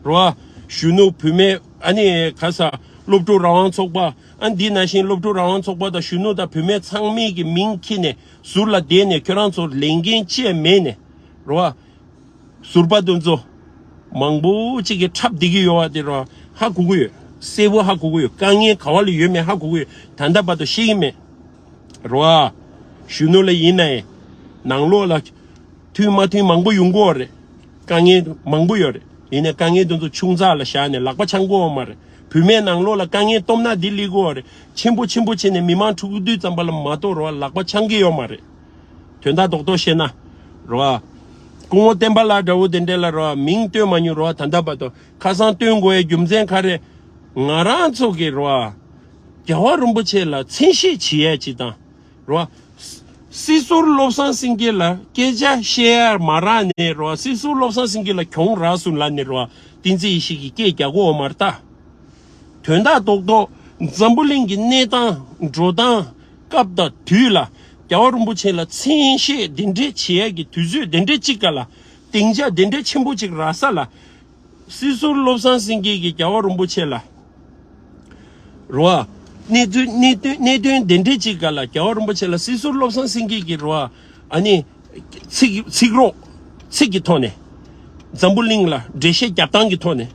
རོ། གཞོན་ནུ་བུད་མེད་ཨ་ནི་ག་ས་སློབ་ཕྲུག་རང་དབང་ཚོགས་པ། ཨ་འདི་ནང་བཞིན་སློབ་ཕྲུག་རང་དབང་ཚོགས་པ་དང་གཞོན་ནུ་དང་བུད་མེད་ཚང་མའི་གི་མིང་འཁྱེར་ནས་ཟུར་ལ་བསྡད་ནས་ཁྱོད་རང་ཚོ་ལས་འགན་ཅི་ཡང་མེད་ནས། རོ། ཟུར་པ་དེ་ཚོ་མང་པོ་ཅིག་གིས་འཁྲབ་བསྡད་ཀྱི་ཡོད་པ་དེ་རོ། ཧ་གོ་གི་ཡོད། གསལ་པོ་ཧ་གོ་གི་ཡོད། དཀའ་ངལ་ག་བ་ལ་ཡོད་མེད་ཧ་གོ་གི་ཡོད། ད་ལྟ་བར་དུ་ཤེས་ཀྱི་མེད། རོ། གཞོན་ནུ་ལ་ཡིན་ནའི་ནང་ལོགས་ལ་མཐུན་མ་མཐུན་མང་པོ་ཡོང་གི་ཡོད་རེད། དཀའ་ངལ་མང་པོ་ཡོད་རེད། ཡིན་ནའི་དཀའ་ངལ་དེ་ཚོ་ཆུང་ཙག་ལ་བཞག་ནས་ལག་པ་འཆང་གི་ཡོད་མ་རེད། བུད་མེད་ནང་ལོགས་ལ་དཀའ་ངལ་སྟོབས་ན་འདི་སླེབས་ཀྱི་ཡོད་རེད། ཆེན་པོ་ཆེན་པོ་བྱས་ནས་མི་མང་འཁྲུག་དུས་ཙམ་པ་ལ་མ་གཏོགས་རོ་ལག་པ་འཆང་གི་ཡོད་མ་རེད། དོན་དག་རྡོག་རྡོག་བཤད་ན། རོ། སྐུ་ངོ་བསྟན་པ་ལགས་འདྲ་བོ་དེ་འདྲས་ལ་རོ་མིང་བཏོན་མ་མྱོང་རོ། ད་ལྟ་བར་དུ་ཁ་སང་བཏོན་དགོས་ཡའི་རྒྱུ་མཚན་ག་རེ། ང་རང་ཚོ་གི་རོ། རྒྱལ་བ་རིན་པོ་ཆེ་ལ་མཚན་ཤས་བྱེད་ཡ་ཅིག་དང་། རོ། སྲིད་ཟུར་བློ་བཟང་སེང་གེ་ལ་སྐད་ཆ་བཤད་ཡ་མ་རག་ནས་རོ། སྲིད་ཟུར་བློ་བཟང་སེང་གེ་ལ་གྱོང་རག་སོང་ལབ་ནས་རོ། བསྟན་འཛིན་ཡེ་ཤེས་ཀྱིས་སྐད་རྒྱག་གི་ཡོད་མ་རེད་ད། དོན་དག་རྡོག་རྡོག་འཛམ་བུ་གླིང་གི་གནས་སྟངས་འགྲོ་སྟངས་སྐབས་དང་དུས་ལ་རྒྱལ་བ་རིན་པོ་ཆེ་ལ་མཚན་ཤས་དེ་འདྲས་བྱེད་ཡ་གི་དུས་ཚོད་དེ་འདྲས་གཅིག་ག་ལ། སྡིངས་ཆ་དེ་འདྲས་ཆེན་པོ་གཅིག་རག་ས་ལ། སྲིད་ཟུར་བློ་བཟང་སེང་གེ་གིས་རྒྱལ་བ་རིན་པོ་ཆེ་ལ། རོ། གནད་དོན་གནད་དོན་གནད་དོན་དེ་འདྲས་གཅིག་ག་ལ་རྒྱལ་བ་རིན་པོ་ཆེ་ལ་སྲིད་ཟུར་བློ་བཟང་སེང་གེ་གིས་རོ། ཨ་ནི། ཚིག་ཚིག་རོགས། ཚིག་གི་ཐོག་ནས། འཛམ་བུ་གླིང་ལ་འགྲེལ་བཤད་རྒྱབ་སྟངས་ཀྱི་ཐོག་ནས།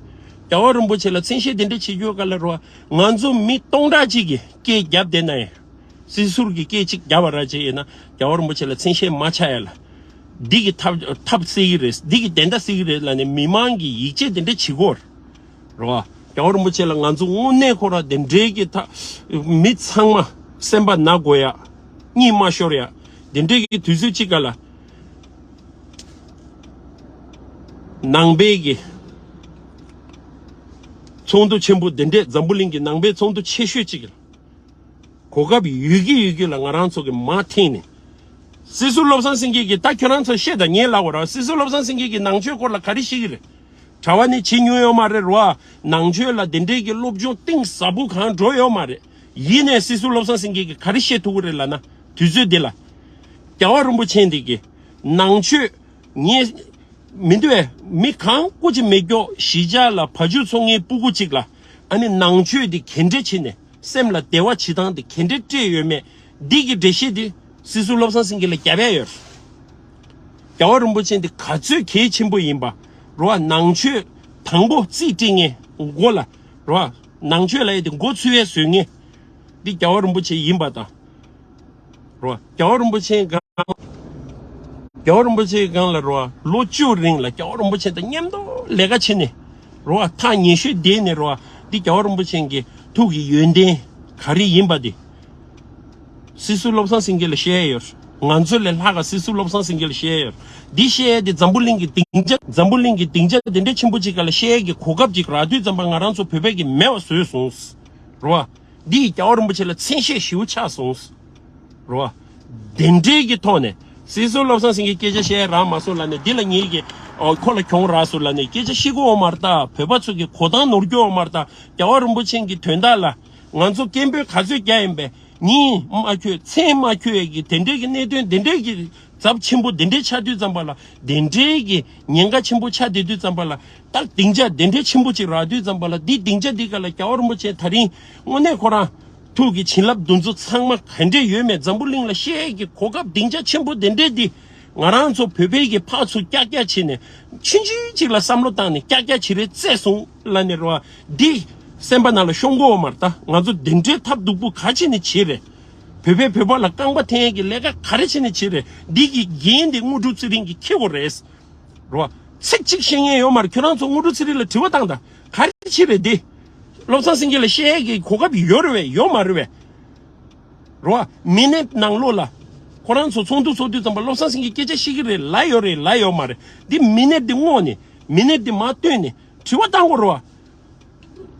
རྒྱལ་བ་རིན་པོ་ཆེ་ལ་མཚན་ཤས་དེ་འདྲས་བྱེད་རྒྱུ་ག་ལ་རོ། ང་ཚོ་མི་སྟོང་ཕྲག་གཅིག་གིས་སྐད་རྒྱབ་བསྡད་ན་ཡང་། སྲིད་ཟུར་གྱི་སྐད་ཅིག་རྒྱབ་པ་ར་ཅིག་ཡིན་ན་རྒྱལ་བ་རིན་པོ་ཆེ་ལ་མཚན་ཤས་མ་ཆགས་ཡ་ལ། འདི་གི་ཐབས་ཐབས་སེལ་གྱི་རེད། འདི་གི་བདེན་མཐའ་སེལ་གྱི་རེད་ལབ་ནས་མི་མང་གིས་ཡིད་ཆེས་དེ་འདྲ་བྱེད་དགོས་རེད་བ། རྒྱལ་བ་རིན་པོ་ཆེ་ལ་ང་ཚོ་དངོས་གནས་ཁོ་ར་དེ་འདྲའི་གི་ཐ་མི་ཚང་མ་སེམས་པ་ན་དགོས་ཡ། གཉིད་མ་ཤོར་ཡ། དེ་འདྲའི་གི་དུས་ཚོད་ཅིག་ག་ལ། ནང་པའི་གི་ཚོགས་འདུ་ཆེན་པོ་དེ་འདྲས། འཛམ་བུ་གླིང་གི་ནང་པའི་ཚོགས་འདུ་ཆེ་ཤོས་ཅིག་གི་གོ་སྐབས་ཡོད་ཀྱི་ཡོད་ཀྱི་ལ་ང་རང་ཚོ་གི་མ་འཐེན་ནས། སྲིད་ཟུར་བློ་བཟང་སེང་གེ་གིས་ད་ཁྱོད་རང་ཚོ་བཤད་དང་ཉན་ལབ་དགོས་ར། སྲིད་ཟུར་བློ་བཟང་སེང་གེ་གིས་ནང་ཆོས་སྐོར་ལ་ག་རེ་བཤད་ཀྱི་རེད། གྲྭ་བ་ནི་བྱེད་མྱོང་ཡོད་མ་རེད་རོ། ནང་ཆོས་ལ་དེ་འདྲའི་གི་སློབ་སྦྱོང་གཏིང་ཟབ་པོ་གང་འགྲོ་ཡོད་མ་རེད། ཡིན་ནའི་སྲིད་ཟུར་བློ་བཟང་སེང་གེ་གིས་ག་རེ་བཤད་ཐུབ་ཀྱི་རེད་ལབ་ན། དུས་ཚོད་འདི་ལ། རྒྱལ་བ་རིན་པོ་ཆེ་འདི་གིས་ནང་ཆོས་ངས་མི་འདུག་བས། མི་གང་སྐུ་མཁྱེན་མེད་སྐྱོ་གཞིས་ཆགས་ལ་བ་ཕྱུགས་འཚོ་མཁན་སྤུ་གུ་གཅིག་ལ་ཨ་ནི་ནང་ཆོས་འདི་ག་འདྲས་བྱས་ནས་སེམས་ལ་བདེ་བ་བྱེད་སྟངས་འདི་ག་འདྲས་སྤྲད་ཡོད་མེད་འདི་གི་འགྲེལ་བཤད་འདི་སྲིད་ཟུར་བློ་བཟང་སེང་གེ་ལ་རྒྱབ་ཡ་ཡོད་རེད། རྒྱལ་བ་རིན་པོ་ཆེ་འདི་ག་ཚོད་གལ་ཆེན་པོ་ཡིན་པ་རོ། ནང་ཆོས་དང་པོ་རྩིས་སྤྲད་མཁན་མགོ་ལ་རོ། ནང་ཆོས་ལ་ཡ་དེ་མགོ་ཚོས་ཡས་བཟོས་མཁན་འདི་རྒྱལ་བ་རིན་པོ་ཆེ་ཡིན་པ་དང་། རོ། རྒྱལ་བ་རིན་པོ་ཆེའི་སྒང་། རྒྱལ་བ་རིན་པོ་ཆེའི་སྒང་ལ་རོ། ལོ་བཅུ་རིང་ལ་རྒྱལ་བ་རིན་པོ་ཆེ་དང་མཉམ་དུ་ལས་ཀ་བྱས་ནས་རོ། ཐག་ཉེ་ཤོས་བསྡད་ནས་རོ། འདི་རྒྱལ་བ་རིན་པོ་ཆེ་གི་ཐུགས་ཀྱི་ཡོན་ཏན་ག་རེ་ཡིན་པ་དེ། སྲིད་ཟུར་བློ་བཟང་སེང་གེ་ལ་བཤད་ཡ་ཡོད། ང་ཚོ་ལས་ལྷག་ག་སྲིད་ཟུར་བློ་བཟང་སེང་གེ་ལ་བཤད་ཡ་ཡོད། འདི་བཤད་ཡ་དེ་འཛམ་བུ་གླིང་གི་སྡིངས་ཆ། འཛམ་བུ་གླིང་གི་སྡིངས་ཆ་དེ་འདྲ་ཆེན་པོ་ཅིག་ག་ལ་བཤད་ཡ་གི་གོ་སྐབས་ཅིག་རག་དུས་ཙམ་པ་ང་རང་ཚོ་བོད་པ་གི་མེད་པ་བཟོས་སོང་། རོ། འདི་ཡིས་རྒྱལ་བ་རིན་པོ་ཆེ་ལ་མཚན་ཤས་ཞེ་པོ་ཆགས་སོང་། རོ། དེ་འདྲའི་གི་ཐོག་ནས་སྲིད་ཟུར་བློ་བཟང་སེང་གེ་སྐད་ཆ་བཤད་ཡ་རག་མ་སོང་ལབ་ནས། འདི་ལ་ངེད་ཀྱི་ཨོ་ཁོ་ལ་གྱོང་རག་སོང་ལབ་ནས་སྐད་ཆ་བཤད་ཀྱི་ཡོད་མ་རེད་ད། བོད་པ་ཚོ་གི་གོ་སྟངས་ནོར་གྱི་ཡོད་མ་རེད་ད། རྒྱལ་བ་རིན་པོ་ཆེ་གི་དོན་དག་ལ་ང་ཚོ་སྐད་འབོད་ག་ཚོད་རྒྱག་ཡིན་པས། མིང་མ་འཁྱོལ་མཚན་མ་འཁྱོལ་ཡས་ཀྱི་དེ་འདྲའི་གི་གནད་དོན་དེ་འདྲའི་གི་ཚབས་ཆེན་པོ་དེ་འདྲའི་ཆགས་དུས་ཙམ་པ་ལ། དེ་འདྲའི་གི་ཉེན་ཁ་ཆེན་པོ་ཆགས་བསྡད་དུས་ཙམ་པ་ལ། ད་སྡིངས་ཆ་དེ་འདྲའི་ཆེན་པོ་ཅིག་རག་དུས་ཙམ་པ་ལ། འདི་སྡིངས་ཆ་འདི་ག་ལ་རྒྱལ་བ་རིན་པོ་ཆེ་ད་རིང་དངོས་གནས་ཁོ་རང་ཐུགས་ཀྱི་བྱིན་རླབས་འདི་ཚོ་ཚང་མ་ག་འདྲས་ཡོད་མེད་འཛམ་བུ་གླིང་ལ་བཤད་ཡས་ཀྱི་གོ་སྐབས་སྡིངས་ཆ་ཆེན་པོ་དེ་འདྲས་འདི་ང་རང་ཚོ་བོད་པའི་གི་ཕར་ཚུར་ཀྱག་ཀྱག་བྱས་ནས་ཆུང་ཆུང་ཅིག་ལ་བསམ་བློ་བཏང་ནས་ཀྱག་ཀྱག་བྱེད་རེས་བཙལ་སོང་ལབ་ནས་རོ། འདི་སེམས་པ་ནང་ལ་ཤོང་གི་ཡོད་མ་རེད་ད། ང་ཚོ་དེ་འདྲའི་ཐབས་སྡུག་པོ་ག་བྱས་ནས་བྱེད་རེད། བོད་པས་བོད་པ་ལ་རྐང་པ་འཐེན་ཡས་ཀྱི་ལས་ཀ་ག་རེ་བྱས་ནས་བྱེད་རེད། འདི་གི་འགན་དེ་དངོས་གྲུབ་ཚེ་རིང་གིས་འཁྱེར་དགོས་རེད། རོ། ཚིག་གཅིག་བཤད་མཁན་ཡོད་མ་རེད། ཁྱོད་རང་ཚོ་དངོས་གྲུབ་ཚེ་རིང་ལ་དྲི་བ་བཏང་དང་། ག་རེ་བྱེད་རེད་དེ། བློ་བཟང་སེང་གེ་ལ་བཤད་ཡས་ཀྱི་གོ་སྐབས་ཡོད་རེད་བས། ཡོད་མ་རེད་བས། རོ། མི་ནེ་ནང་ལོགས་ལ། ཁོ་རང་ཚོ་ཚོགས་འདུ་ཚོགས་དུས་ཙམ་པ་བློ་བཟང་སེང་གེ་སྐད་ཆ་བཤད་ཀྱི་རེད་ལབ་ཡོད་རེད་ལབ་ཡོད་མ་རེད། འདི་མི་ནེ་འདི་བསྔོགས་ནས་མི་ནེ་འདི་མར་བཏོན་ནས་དྲི་བ་བཏང་དགོས་རེད་བ།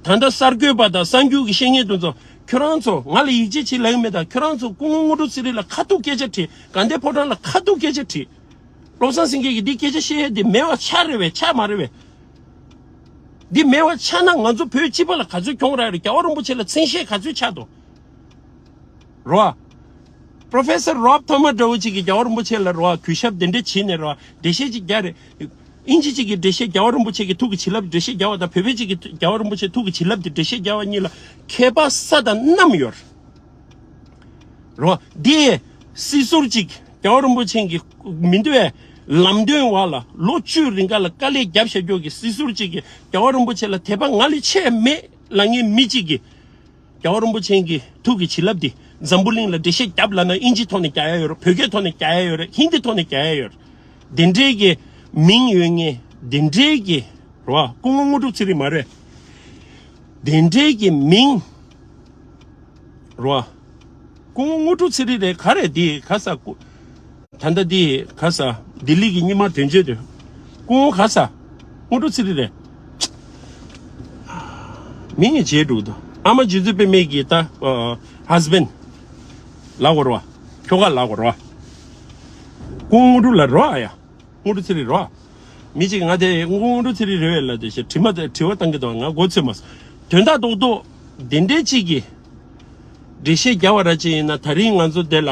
ད་ལྟ་གསར་འགོད་པ་དང་གསར་འགྱུར་གྱི་བཤད་མཁན་དེ་ཚོ་ཁྱོད་རང་ཚོ་ང་ལ་ཡིད་ཆེས་བྱེད་ལབ་ཀྱི་མེད་ད། ཁྱོད་རང་ཚོ་སྐུ་ངོ་དངོས་གྲུབ་ཚེ་རིང་ལ་ཁ་ཐུག་སྐད་ཆ་དྲིས། དགའ་ལྡན་ཕོ་བྲང་ལ་ཁ་ཐུག་སྐད་ཆ་དྲིས། བློ་བཟང་སེང་གེ་གིས་འདི་སྐད་ཆ་བཤད་ཡས་དེ་མེད་པ་ཆགས་རེད་བས། ཆགས་མ་རེད་བས། འདི་མེད་པ་ཆགས་ན་ང་ཚོ་བོད་སྤྱི་པ་ལ་ག་ཚོད་གྱོང་རག་རེད། རྒྱལ་བ་རིན་པོ་ཆེ་ལ་མཚན་ཤས་ག་ཚོད་ཆགས་འདུག་རོ། Professor Rob Thomas འདྲ་བོ་ཅིག་གིས་རྒྱལ་བ་རིན་པོ་ཆེ་ལ་རོ་གུས་ཞབས་དེ་འདྲ་བྱས་ནས་རོ་འགྲེལ་བཤད་ཅིག་རྒྱག་རེད། ཨིན་ཇི་ཅིག་གིས་འགྲེལ་བཤད། རྒྱལ་བ་རིན་པོ་ཆེ་གི་ཐུགས་ཀྱི་བྱིན་རླབས་འགྲེལ་བཤད་རྒྱག་པ་དང་བོད་པའི་ཅིག་གིས་རྒྱལ་བ་རིན་པོ་ཆེ་ཐུགས་ཀྱི་བྱིན་རླབས་དེ་འགྲེལ་བཤད་རྒྱག་པ་གཉིས་ལ་ཁྱད་པར་ས་དང་གནམ་ཡོད་རེད། རོ། འདི་སྲིད་ཟུར་ཅིག་རྒྱལ་བ་རིན་པོ་ཆེ་གི་མི་འདུག་བས། ལམ་སྟོན་འོག་ལ་ལོ་བཅུ་རིང་ག་ལ་དཀའ་ལས་རྒྱབ་བཞག་རྒྱུ་གི་སྲིད་ཟུར་ཅིག་གིས་རྒྱལ་བ་རིན་པོ་ཆེ་ལ་དད་པ་ང་ལས་ཆེ་མེད་ལབ་མཁན་མི་ཅིག་གིས། རྒྱལ་བ་རིན་པོ་ཆེ་གི་ཐུགས་ཀྱི་བྱིན་རླབས་འདི་འཛམ་བུ་གླིང་ལ་འགྲེལ་བཤད་རྒྱབ་ལབ་ན་ཨིན་ཇི་ཐོག་ནས་རྒྱག་ཡ་ཡོད་རེད། བོད་སྐད་ཐོག་ནས་རྒྱག་ཡ་ཡོད་རེད། ཧིན་དི་ཐོག་ནས་རྒྱག་ཡ་ཡོད་རེད། དེ་འདྲའི་གི་མིང་ཡོད་མཁན། དེ་འདྲའི་གི་ རེད་བ། སྐུ་ངོ་དངོས་གྲུབ་ཚེ་རིང་མ་རེད། དེ་འདྲའི་གི་མིང་། རེད་བ། སྐུ་ངོ་དངོས་གྲུབ་ཚེ་རིང་རེད། ག་རེད་འདི་ག་ས་སྐུ། ད་ལྟ་འདི་ག་ས། ལྡི་ལི་གི་རྙིང་མ་དོན་གཅོད་དེ། སྐུ་ངོ་ག་ས། དངོས་གྲུབ་ཚེ་རིང་རེད། མིང་ཡང་བརྗེད་འགྲོ་འདུག་ཨ་མ་རྗེ་བཙུན་པད་མའི་གི་ད་ཧས་བྷེན་ལབ་དགོས་རེད་བ། ཁྱོ་ག་ལབ་དགོས་རེད་བ། སྐུ་ངོ་དངོས་གྲུབ་ལབ་རེད་བ། ཡ། དངོས་གྲུབ་ཚེ་རིང་རེད་བ། མི་གཅིག་ང་དེ་སྐུ་ངོ་དངོས་གྲུབ་ཚེ་རིང་རེད་བས་ལབ་དེ་ཞེས་དྲི་མ་དེ་དྲི་བ་བཏང་གི་འདུག་ང་མགོ་ཚོས་མ་སོང་། དོན་དག་རྡོག་རྡོག་དེ་འདྲའི་གཅིག་གི་འགྲེལ་བཤད་རྒྱག་པ་ར་ཅིག་ཡིན་ན། ད་རིང་ང་ཚོ་འདི་ལ་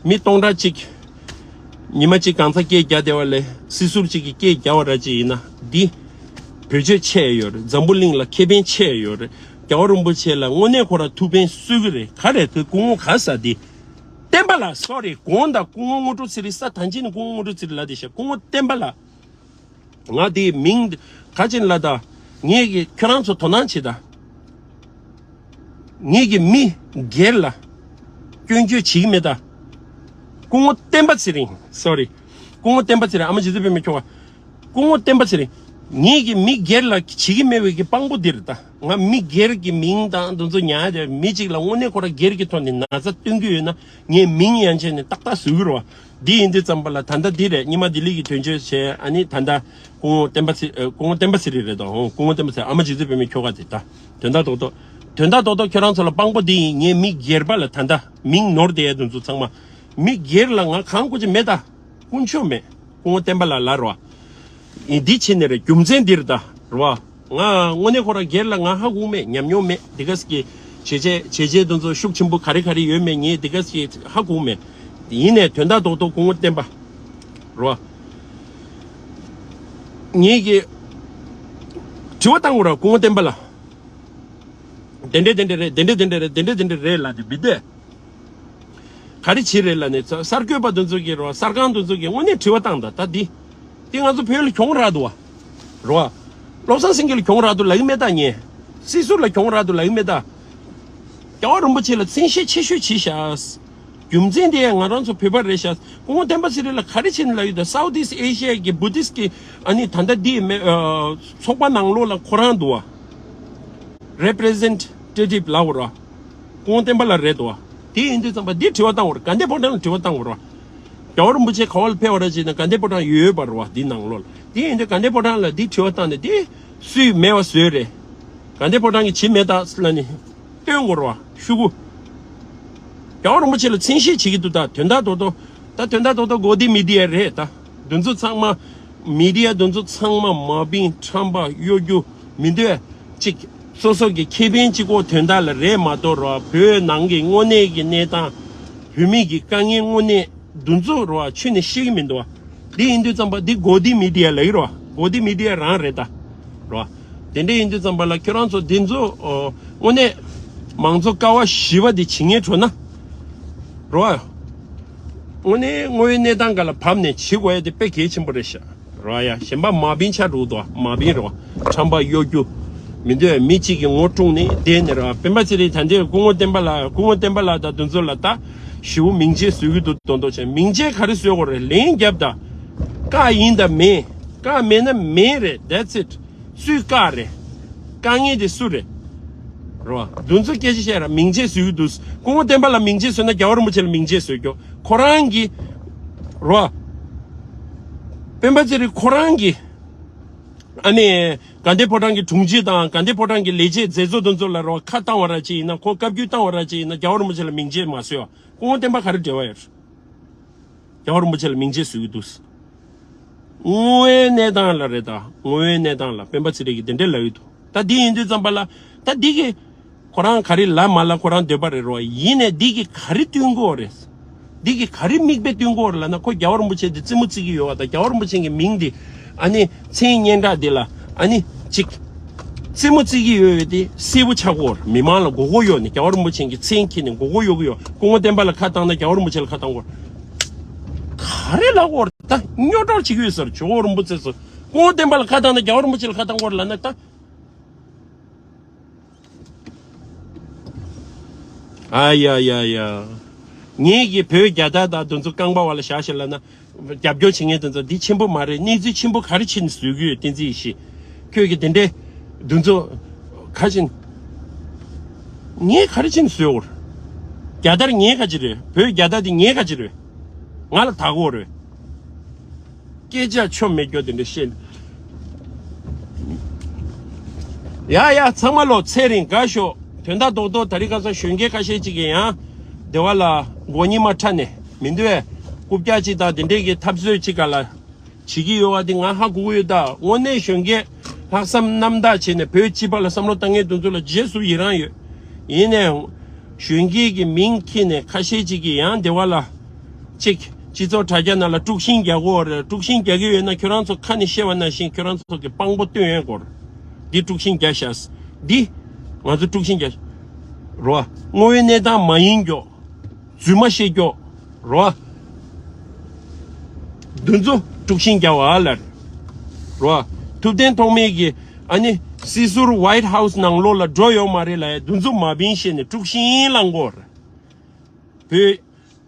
མི་སྟོང་ཕྲག་གཅིག་ཉི་མ་གཅིག་གང་ས་སྐད་རྒྱག་བསྡད་པ་ལས། སྲིད་ཟུར་གཅིག་གིས་སྐད་རྒྱག་པ་ར་ཅིག་ཡིན་ན། འདི་བེད་སྤྱོད་ཆེ་ཡོད་རེད། འཛམ་བུ་གླིང་ལ་ཁེ་ཕན་ཆེ་ཡོད་རེད། རྒྱལ་བ་རིན་པོ་ཆེ་ལ་དངོས་གནས་ཁོ་རང་ཐུགས་ཕན་གསོས་ཀྱི་རེད། ག་རེ་དེ་སྐུ་ངོ་ག་ས་འདི། བསྟན་པ་ལགས། སོ་རི། དགོངས་དག་སྐུ་ངོ་དངོས་གྲུབ་ཚེ་རིང་ས་ཐང་ཆེན་ནས་སྐུ་ངོ་དངོས་གྲུབ་ཚེ་རིང་ལབ་དེ་ཤག་སྐུ་ངོ་བསྟན་པ་ལགས། ང་དེའི་མིང་ག་ཅིག་ལབ་ད། ངས་ཀྱི་ཁྱོད་རང་ཚོ་དོ་སྣང་བྱེད་ད། ངས་ཀྱི་མི་སྒེར་ལ་སྐྱོན་བརྗོད་བྱེད་ཀྱི་མེད་ད། སྐུ་ངོ་བསྟན་པ་ཚེ་རིང་། སོ་རི། སྐུ་ངོ་བསྟན་པ་ཚེ་རིང་། ཨ་མ་རྗེ་བཙུན་པད་མའི་ཁྱོ་ག་སྐུ་ངོ་བསྟན་པ་ཚེ་རིང་། ངེད་ཀྱི་མི་སྒེར་ལ་བྱེད་ཀྱི་མེད་པའི་གི་དཔང་པོ་འདིར་ད། ང་མི་སྒེར་གྱི་མིང་དང་དེ་ཚོ་ཉར་ཏེ། མི་གཅིག་ལ་དངོས་གནས་ཁོ་རང་སྒེར་གྱི་ཐོག་ནས་ན་ཚ་སྟོན་གྱི་ཡོད་ན། ངས་མིང་ཡན་ཆད་ནས་ཏག་ཏག་བཟོ་གི་རེད་བ། འདི་ཡིན་དུས་ཙམ་པ་ལ་ད་ལྟ་འདི་རེད། རྙིང་མ་ལྡི་ལི་གི་དོན་གཅོད་བྱས། ཨ་ནི་ད་ལྟ་སྐུ་ངོ་བསྟན་པ་ཚེ། ཨ། སྐུ་ངོ་བསྟན་པ་ཚེ་རིང་རེད་དོ། ཧོ། སྐུ་ངོ་བསྟན་པ་ཚེ། ཨ་མ་རྗེ་བཙུན་པད་མའི་ཁྱོ་ག་དེ་ད། དོན་དག་རྡོག་རྡོག་དོན་དག་རྡོག་རྡོག་ཁྱོད་རང་ཚོ་ལ་དཔང་པོ་འདི་ཡིན། ངས་མི་སྒེར་པ་ལ་ད་ལྟ་མིང་ནོར་བསྡད་ཡ་དེ་ཚོ་ཚང་མ། མི་སྒེར་ལ་ང་གང་དགོས་ཀྱི་མེད་ད། དཀོན་མཆོག་མེད། སྐུ་ངོ་བསྟན་པ་ལགས་ལབ་རོ། ཡིན་འདི་བྱེད་ནི་རེད། རྒྱུ་མཚན་འདིར་ད་རོ། ང་དངོས་གནས་ཁོ་རང་སྒེར་ལ་ང་ཧ་གོ་མེད། ཉམས་མྱོང་མེད། འདི་ག་ཟེར་གི། བྱས་རྗེས་བྱས་རྗེས་དེ་ཚོ་ཤུགས་ཆེན་པོ་ག་རེ་ག་རེ་ཡོད་མེད་ངས་འདི་ག་ཟེར་གི་ཧ་གོ་མེད། ཡིན་ནའི་དོན་དག་རྡོག་རྡོག་སྐུ་ངོ་བསྟན་པ་རོ། ངེད་ཀྱི་དྲི་བ་བཏང་དགོས་ར། སྐུ་ངོ་བསྟན་པ་ལ། དེ་འདྲས་དེ་འདྲས་རེད། དེ་འདྲས་དེ་འདྲས་རེད། དེ་འདྲས་དེ་འདྲས་རེད་ལབ་དེ་མི་འདོད། ག་རེ་བྱེད་རེད་ལབ་ནས། གསར་འགོད་པ་དེ་ཚོ་གིས་རོ། གསར་ཁང་དེ་ཚོ་གིས་དངོས་གནས་དྲི་བ་བཏང་ད། ད་འདི། འདི་ང་ཚོ་བོད་ལ་གྱོང་རག་འདུག་བ། རོ། བློ་བཟང་སེང་གེ་ལ་གྱོང་རག་འདུག་ལབ་ཀྱི་མེད་ད་ངས། སྲིད་ཟུར་ལ་གྱོང་རག་འདུག་ལབ་ཀྱི་མེད་ད། རྒྱལ་བ་རིན་པོ་ཆེ་ལ་མཚན་ཤས་ཆེ་ཤོས་བྱས་ཤག་རྒྱུ་མཚན་དེ་ཡང་ང་རང་ཚོ་བོད་པ་རེད་ཤག་སྐུ་ངོ་བསྟན་པ་ཚེ་རིང་ལ་ག་རེ་བྱས་ནས་ལབ་ཡོད་ད། Southeast Asia གི་Buddhist གི། ཨ་ནི་ད་ལྟ་འདི་མེ། ཨ། ཚོགས་པ་ནང་ལོགས་ལ་ཁོ་རང་འདུག་བ། Representative ལབ་དགོས་རེད་བ། སྐུ་ངོ་བསྟན་པ་ལགས་རེད་དོ། དེ་ཡིན་དུས་ཙམ་པ་འདི་དྲི་བ་བཏང་དགོས་རེད། དགའ་ལྡན་ཕོ་བྲང་ལ་དྲི་བ་བཏང་དགོས་རེད་བ། རྒྱལ་བ་རིན་པོ་ཆེ་ག་བ་ལ་ཕེབས་པ་རེད་ཅེ་ན་དགའ་ལྡན་ཕོ་བྲང་ཡོད་པ་རེད་བ། འདི་ནང་ལོགས་ལ། དེ་ཡིན་དུས་དགའ་ལྡན་ཕོ་བྲང་ལ་འདི་དྲི་བ་བཏང་ནས་འདི་སུས་མེད་པ་བཟོས་རེད། དགའ་ལྡན་ཕོ་བྲང་གིས་བྱེད་མེད་ད་ལབ་ནས་སྟོན་དགོས་རེད་བ། ཤོག་གུ། རྒྱལ་བ་རིན་པོ་ཆེ་ལ་མཚན་ཤས་བྱེད་ཀྱི་འདུག་ད་དོན་དག་རྡོག་རྡོག་ད་དོན་དག་རྡོག་རྡོག་གོ་དི་མི་ཌི་ཡ་རེད་ད། འདི་ཚོ་ཚང་མ། མི་ཌི་ཡ་འདི་ཚོ་ཚང་མ་མ་བིང་ཁྲམ་པ་གཡོ་སྒྱུ་མི་འདོད་ཅིག་སོ་སོ་གི་ཁེ་ཕན་གཅིག་པོ་དོན་དག་ལ་རེད་མ་གཏོགས་རོ། བོད་ནང་གི་དངོས་གནས་ཀྱི་གནས་སྟངས། བོད་མི་གི་དཀའ་ངལ་དངོས་གནས་འདི་ཚོ་རོ་ཁྱོན་ནས་ཤེས་ཀྱི་མི་འདུག་བ། འདི་ཡིན་དུས་ཙམ་པ་འདི་གོ་དི་མི་ཌི་ཡ་ལབ་ཀྱི་རོ། གོ་དི་མི་ཌི་ཡ་རང་རེད་ད། རོ། དེ་འདྲ་ཡིན་དུས་ཙམ་པ་ལ་ཁྱོད་རང་ཚོ་འདི་ཚོ་ཨོ། དངོས་གནས་མང་གཙོ་ཀ་བ་བཞི་པ་འདི་བྱེད་ངེས་བྱུང་ན། རོ། དངོས་གནས་དངོས་ཡོད་གནས་སྟངས་སྒང་ལ་བབས་ནས་བྱེད་དགོས་ཡ་དེ་དཔེ་གལ་ཆེན་པོ་རེད་ཤག་རོ། ཡ་གཞན་པ་མ་བིན་ཆ་རུ་དོ་མ་བིན་རོ། ཁྲམ་པ་གཡོ་སྒྱུ། མི་འདོད་མི་གཅིག་གི་ངོ་དཀྲུགས་ནས་བསྡད་ནས་རོ། སྤེན་པ་ཚེ་རིང་ད་འདིར་སྐུ་ངོ་བསྟན་པ་ལགས། སྐུ་ངོ་བསྟན་པ་ལགས་དང་འདི་ཚོ་ལ་ད་ཞེ་པོ་མིང་ཆད་བཟོ་གི་འདུག་མདོག་མདོག་བྱས། མིང་ཆད་ག་རེ་བཟོ་དགོས་རེད། ལན་རྒྱབ་ད། བཀག་ཡིན་ད་མེད། བཀག་མེད་ན་མེད་རེད། That's it། སུས་བཀག་རེད། དཀའ་ངལ་དེ་སུ་རེད། རོ། འདི་ཚོ་སྐད་ཆ་བཤད་ར་མིང་ཆད་བཟོ་གི་འདུག་སྐུ་ངོ་བསྟན་པ་ལ་མིང་ཆད་བཟོས་ན་རྒྱལ་བ་རིན་པོ་ཆེ་ལ་མིང་ཆད་བཟོས་ཀྱོ་ཁོ་རང་གི། རོ། སྤེན་པ་ཚེ་རིང་ཁོ་རང་གི། ཨ་ནི། དགའ་ལྡན་ཕོ་བྲང་གི་དྲུང་ཆེ་དང་དགའ་ལྡན་ཕོ་བྲང་གི་ལས་བྱེད་མཛད་གཙོ་དེ་ཚོ་ལ་རོ་ཁ་བཏང་བ་ར་ཅིག་ཡིན་ན། ཁོ་བཀའ་བཀྱོན་བཏང་བ་ར་ཅིག་ཡིན་ན་རྒྱལ་བ་རིན་པོ་ཆེ་ལ་མིང་ཆད་མ་བཟོས་བ། སྐུ་ངོ་བསྟན་པ་ག་རེ་འབྲེལ་བ་ཡོད། རྒྱལ་བ་རིན་པོ་ཆེ་ལ་མིང་ཆད་བཟོ་གི་འདུག་དངོས་ཡོད་གནས་སྟངས་ལ་རེད་ད། དངོས་ཡོད་གནས་སྟངས་ལ་སྤེན་པ་ཚེ་རིང་གིས་དེ་འདྲས་ལབ་ཡོད་འདུག་ད་འདི་ཡིན་དུས་ཙམ་པ་ལ་ད་འདི་གི་ཁོ་རང་ག་རེ་ལབ་མ་ལབ་ཁོ་རང་འདོད་པ་རེད་རོ། ཡིན་ནས་འདི་གི་ག་རེ་སྟོན་གི་ཡོད་རེད། འདི་གི་ག་རེ་མིག་དཔེ་སྟོན་གི་ཡོད་རེད་ལབ་ན། ཁོ་རྒྱལ་བ་རིན་པོ་ཆེ་འདི་རྩེད་མོ་རྩེ་གི་ཡོད་པ་དང་། རྒྱལ་བ་རིན་པོ་ཆེ་གི་མིང་འདི་ཨ་ནི་མཚན་སྙན་གྲགས་འདི་ལ་ཨ་ནི་ཅིག་རྩེད་མོ་རྩེ་གི་ཡོད་ཡོད་དེ་གསལ་པོ་ཆགས་ཀྱི་ཡོད་རེད། མི་མང་ལ་མགོ་སྐོར་གཡོག་ནས་རྒྱལ་བ་རིན་པོ་ཆེ་གི་མཚན་འཁྱེར་ནས་མགོ་སྐོར་གཡོག་གི་ཡོད། སྐུ་ངོ་བསྟན་པ་ལ་ཁ་བཏང་ན་རྒྱལ་བ་རིན་པོ་ཆེ་ལ་ཁ་བཏང་གི་ཡོད་རེད། ག་རེ་ལབ་ཀྱི་ཡོད་རེད། ད་རྙོག་དྲ་ཅིག་ཡོད་ས་རེད། ཇོ་བོ་རིན་པོ་ཆེ་ཚོ་སྐུ་ངོ་བསྟན་པ་ལ་ཁ་བཏང་ན་རྒྱལ་བ་རིན་པོ་ཆེ་ལ་ཁ་བཏང་གི་ཡོད་རེད་ལབ་ན་ད། ཨ་ཡ་ཡ་ཡ། ངེད་ཀྱིས་བོད་རྒྱལ་དར་དང་དེ་ཚོ་རྐང་པ་བ་ལ་བཞག་ཞིག་ལབ་ན། རྒྱབ་སྐྱོར་བྱེད་མཁན་དེ་ཚོ་འདི་ཆེན་པོ་མ་རེད། གནས་ཚུལ་ཆེན་པོ་ག་རེ་བྱས་ནས་བཟོ་གི་ཡོད། བསྟན་འཛིན་ཡེ་ཤེས། ཁྱོད་ཀྱིས་དེ་འདྲའི་འདི་ཚོ་ག་བྱས་ནས། ངས་ག་རེ་བྱས་ནས་བཟོས་འོར། རྒྱལ་དར་ངའི་ག་ཅི་རེད། བོད་རྒྱལ་དར་དེ་ངའི་ག་ཅི་རེད། ང་ལ་དག་གོ་རེད། སྐད་ཆ་ཆོ་མེད་སྐྱོ་དེ་འདྲ་བཤད། ཡ་ཡ་ཚང་མ་ལོ་ཚེ་རིང་དགའ་ཤོག་དོན་དག་རྡོག་རྡོག་ད་རིང་ཁ་སང་གཞོན་སྐྱེས་ཁ་ཤས་ཅིག་གིས་ཡང་སྡེ་བ་ལ་མགོ་གཉིས་མ་ཁྲ་ནས་མི་འདུག་བས། རྐུབ་བཀྱག་ཅིག་དང་དེ་འདྲས་ཀྱི་འཐབ་རྩོད་ཅིག་ག་ལ་བྱེད་ཀྱི་ཡོད་བ་དེ་ང་ཧ་གོ་གི་ཡོད། ད་དངོས་གནས་གཞོན་སྐྱེས་ལྷག་བསམ་རྣམ་དག་བྱས་ནས་བོད་སྤྱི་པ་ལ་བསམ་བློ་བཏང་མཁན་དེ་ཚོ་ལ་རྗེས་སུ་ཡི་རང་ཡོད། ཡིན་ནའང་གཞོན་སྐྱེས་ཀྱི་མིང་འཁྱེར་ནས་ཁ་ཤས་ཅིག་གིས་ཡང་སྡེ་བ་ལ་གཅིག་སྤྱི་ཚོགས་དྲ་རྒྱ་ནང་ལ་དཀྲུག་ཤིང་རྒྱག་གོ་རེད། དཀྲུག་ཤིང་རྒྱག་གི་ཡོད་ན་ཁྱོད་རང་ཚོ་ཁ་ནས་བཤད་པ་ནང་བཞིན་ཁྱོད་རང་ཚོ་གི་དཔང་པོ་སྟོན་ཡོད་སྐོར། འདི་དཀྲུག་ཤིང་རྒྱག་ཤག་འདི་ང་ཚོ་དཀྲུག་ཤིང་རྒྱག་རོ། དངོས་ཡོད་གནས་སྟངས་མ་ཡིན་མགྱོགས། རྫུན་མ་བཤད་མགྱོགས་རོ། འདི་ཚོ་དཀྲུག་ཤིང་རྒྱག་པ་ལ་རོ། ཐུབ་བསྟན་ཐོགས་མེད་ཀྱིས་ཨ་ནི་སྲིད་ཟུར་White House་ནང་ལོགས་ལ་འགྲོ་ཡོད་མ་རེད་ལབ་ཡ་འདི་ཚོ་མ་བིན་བཤད་ནས་དཀྲུག་ཤིང་ལངས་གོ་རེད། བོད་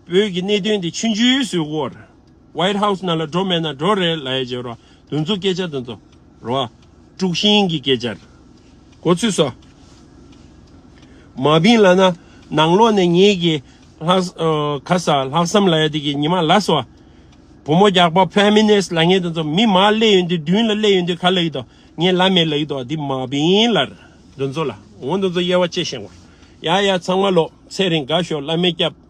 བོད་ཀྱི་གནད་དོན་དེ་ཆུང་ཆུང་བཟོས་གོ་རེད། White House་ནང་ལ་འགྲོ་མེད་ན་འགྲོ་རེད་ལབ་ཡ་བྱས་རོ། འདི་ཚོ་སྐད་ཆ་འདི་ཚོ་རོ། དཀྲུག་ཤིང་གི་སྐད་ཆ་རེད། གོ་ཚུལ་སོ། མ་བིན་ལབ་ན་ནང་ལོགས་ནས་ངེད་ཀྱི་ལྷག་ཨ་ཁ་ས་ལྷག་བསམ་ལབ་ཡ་དེ་གི་ཉི་མ་ལ་སོ། བུ་མོ་རྒྱག་པ་ཕེ་མི་ནིས་ལབ་མཁན་དེ་ཚོ་མི་མར་སླེབས་ཡོང་དུས་མདུན་ལ་སླེབས་ཡོང་དུས་ག་ལབ་ཡི་དོ། ངས་ལབ་མེད་ལབ་ཡི་དོ། འདི་མ་བིན་ལར་འདི་ཚོ་ལ་འོ་འདི་ཚོ་དབྱེ་བ་ཕྱེ་ཤེས་དགོས། ཡ་ཡ་ཚང་མ་ལོ་ཚེ་རིང་དགའ་ཤོག་བླ་མའི་སྐྱབས།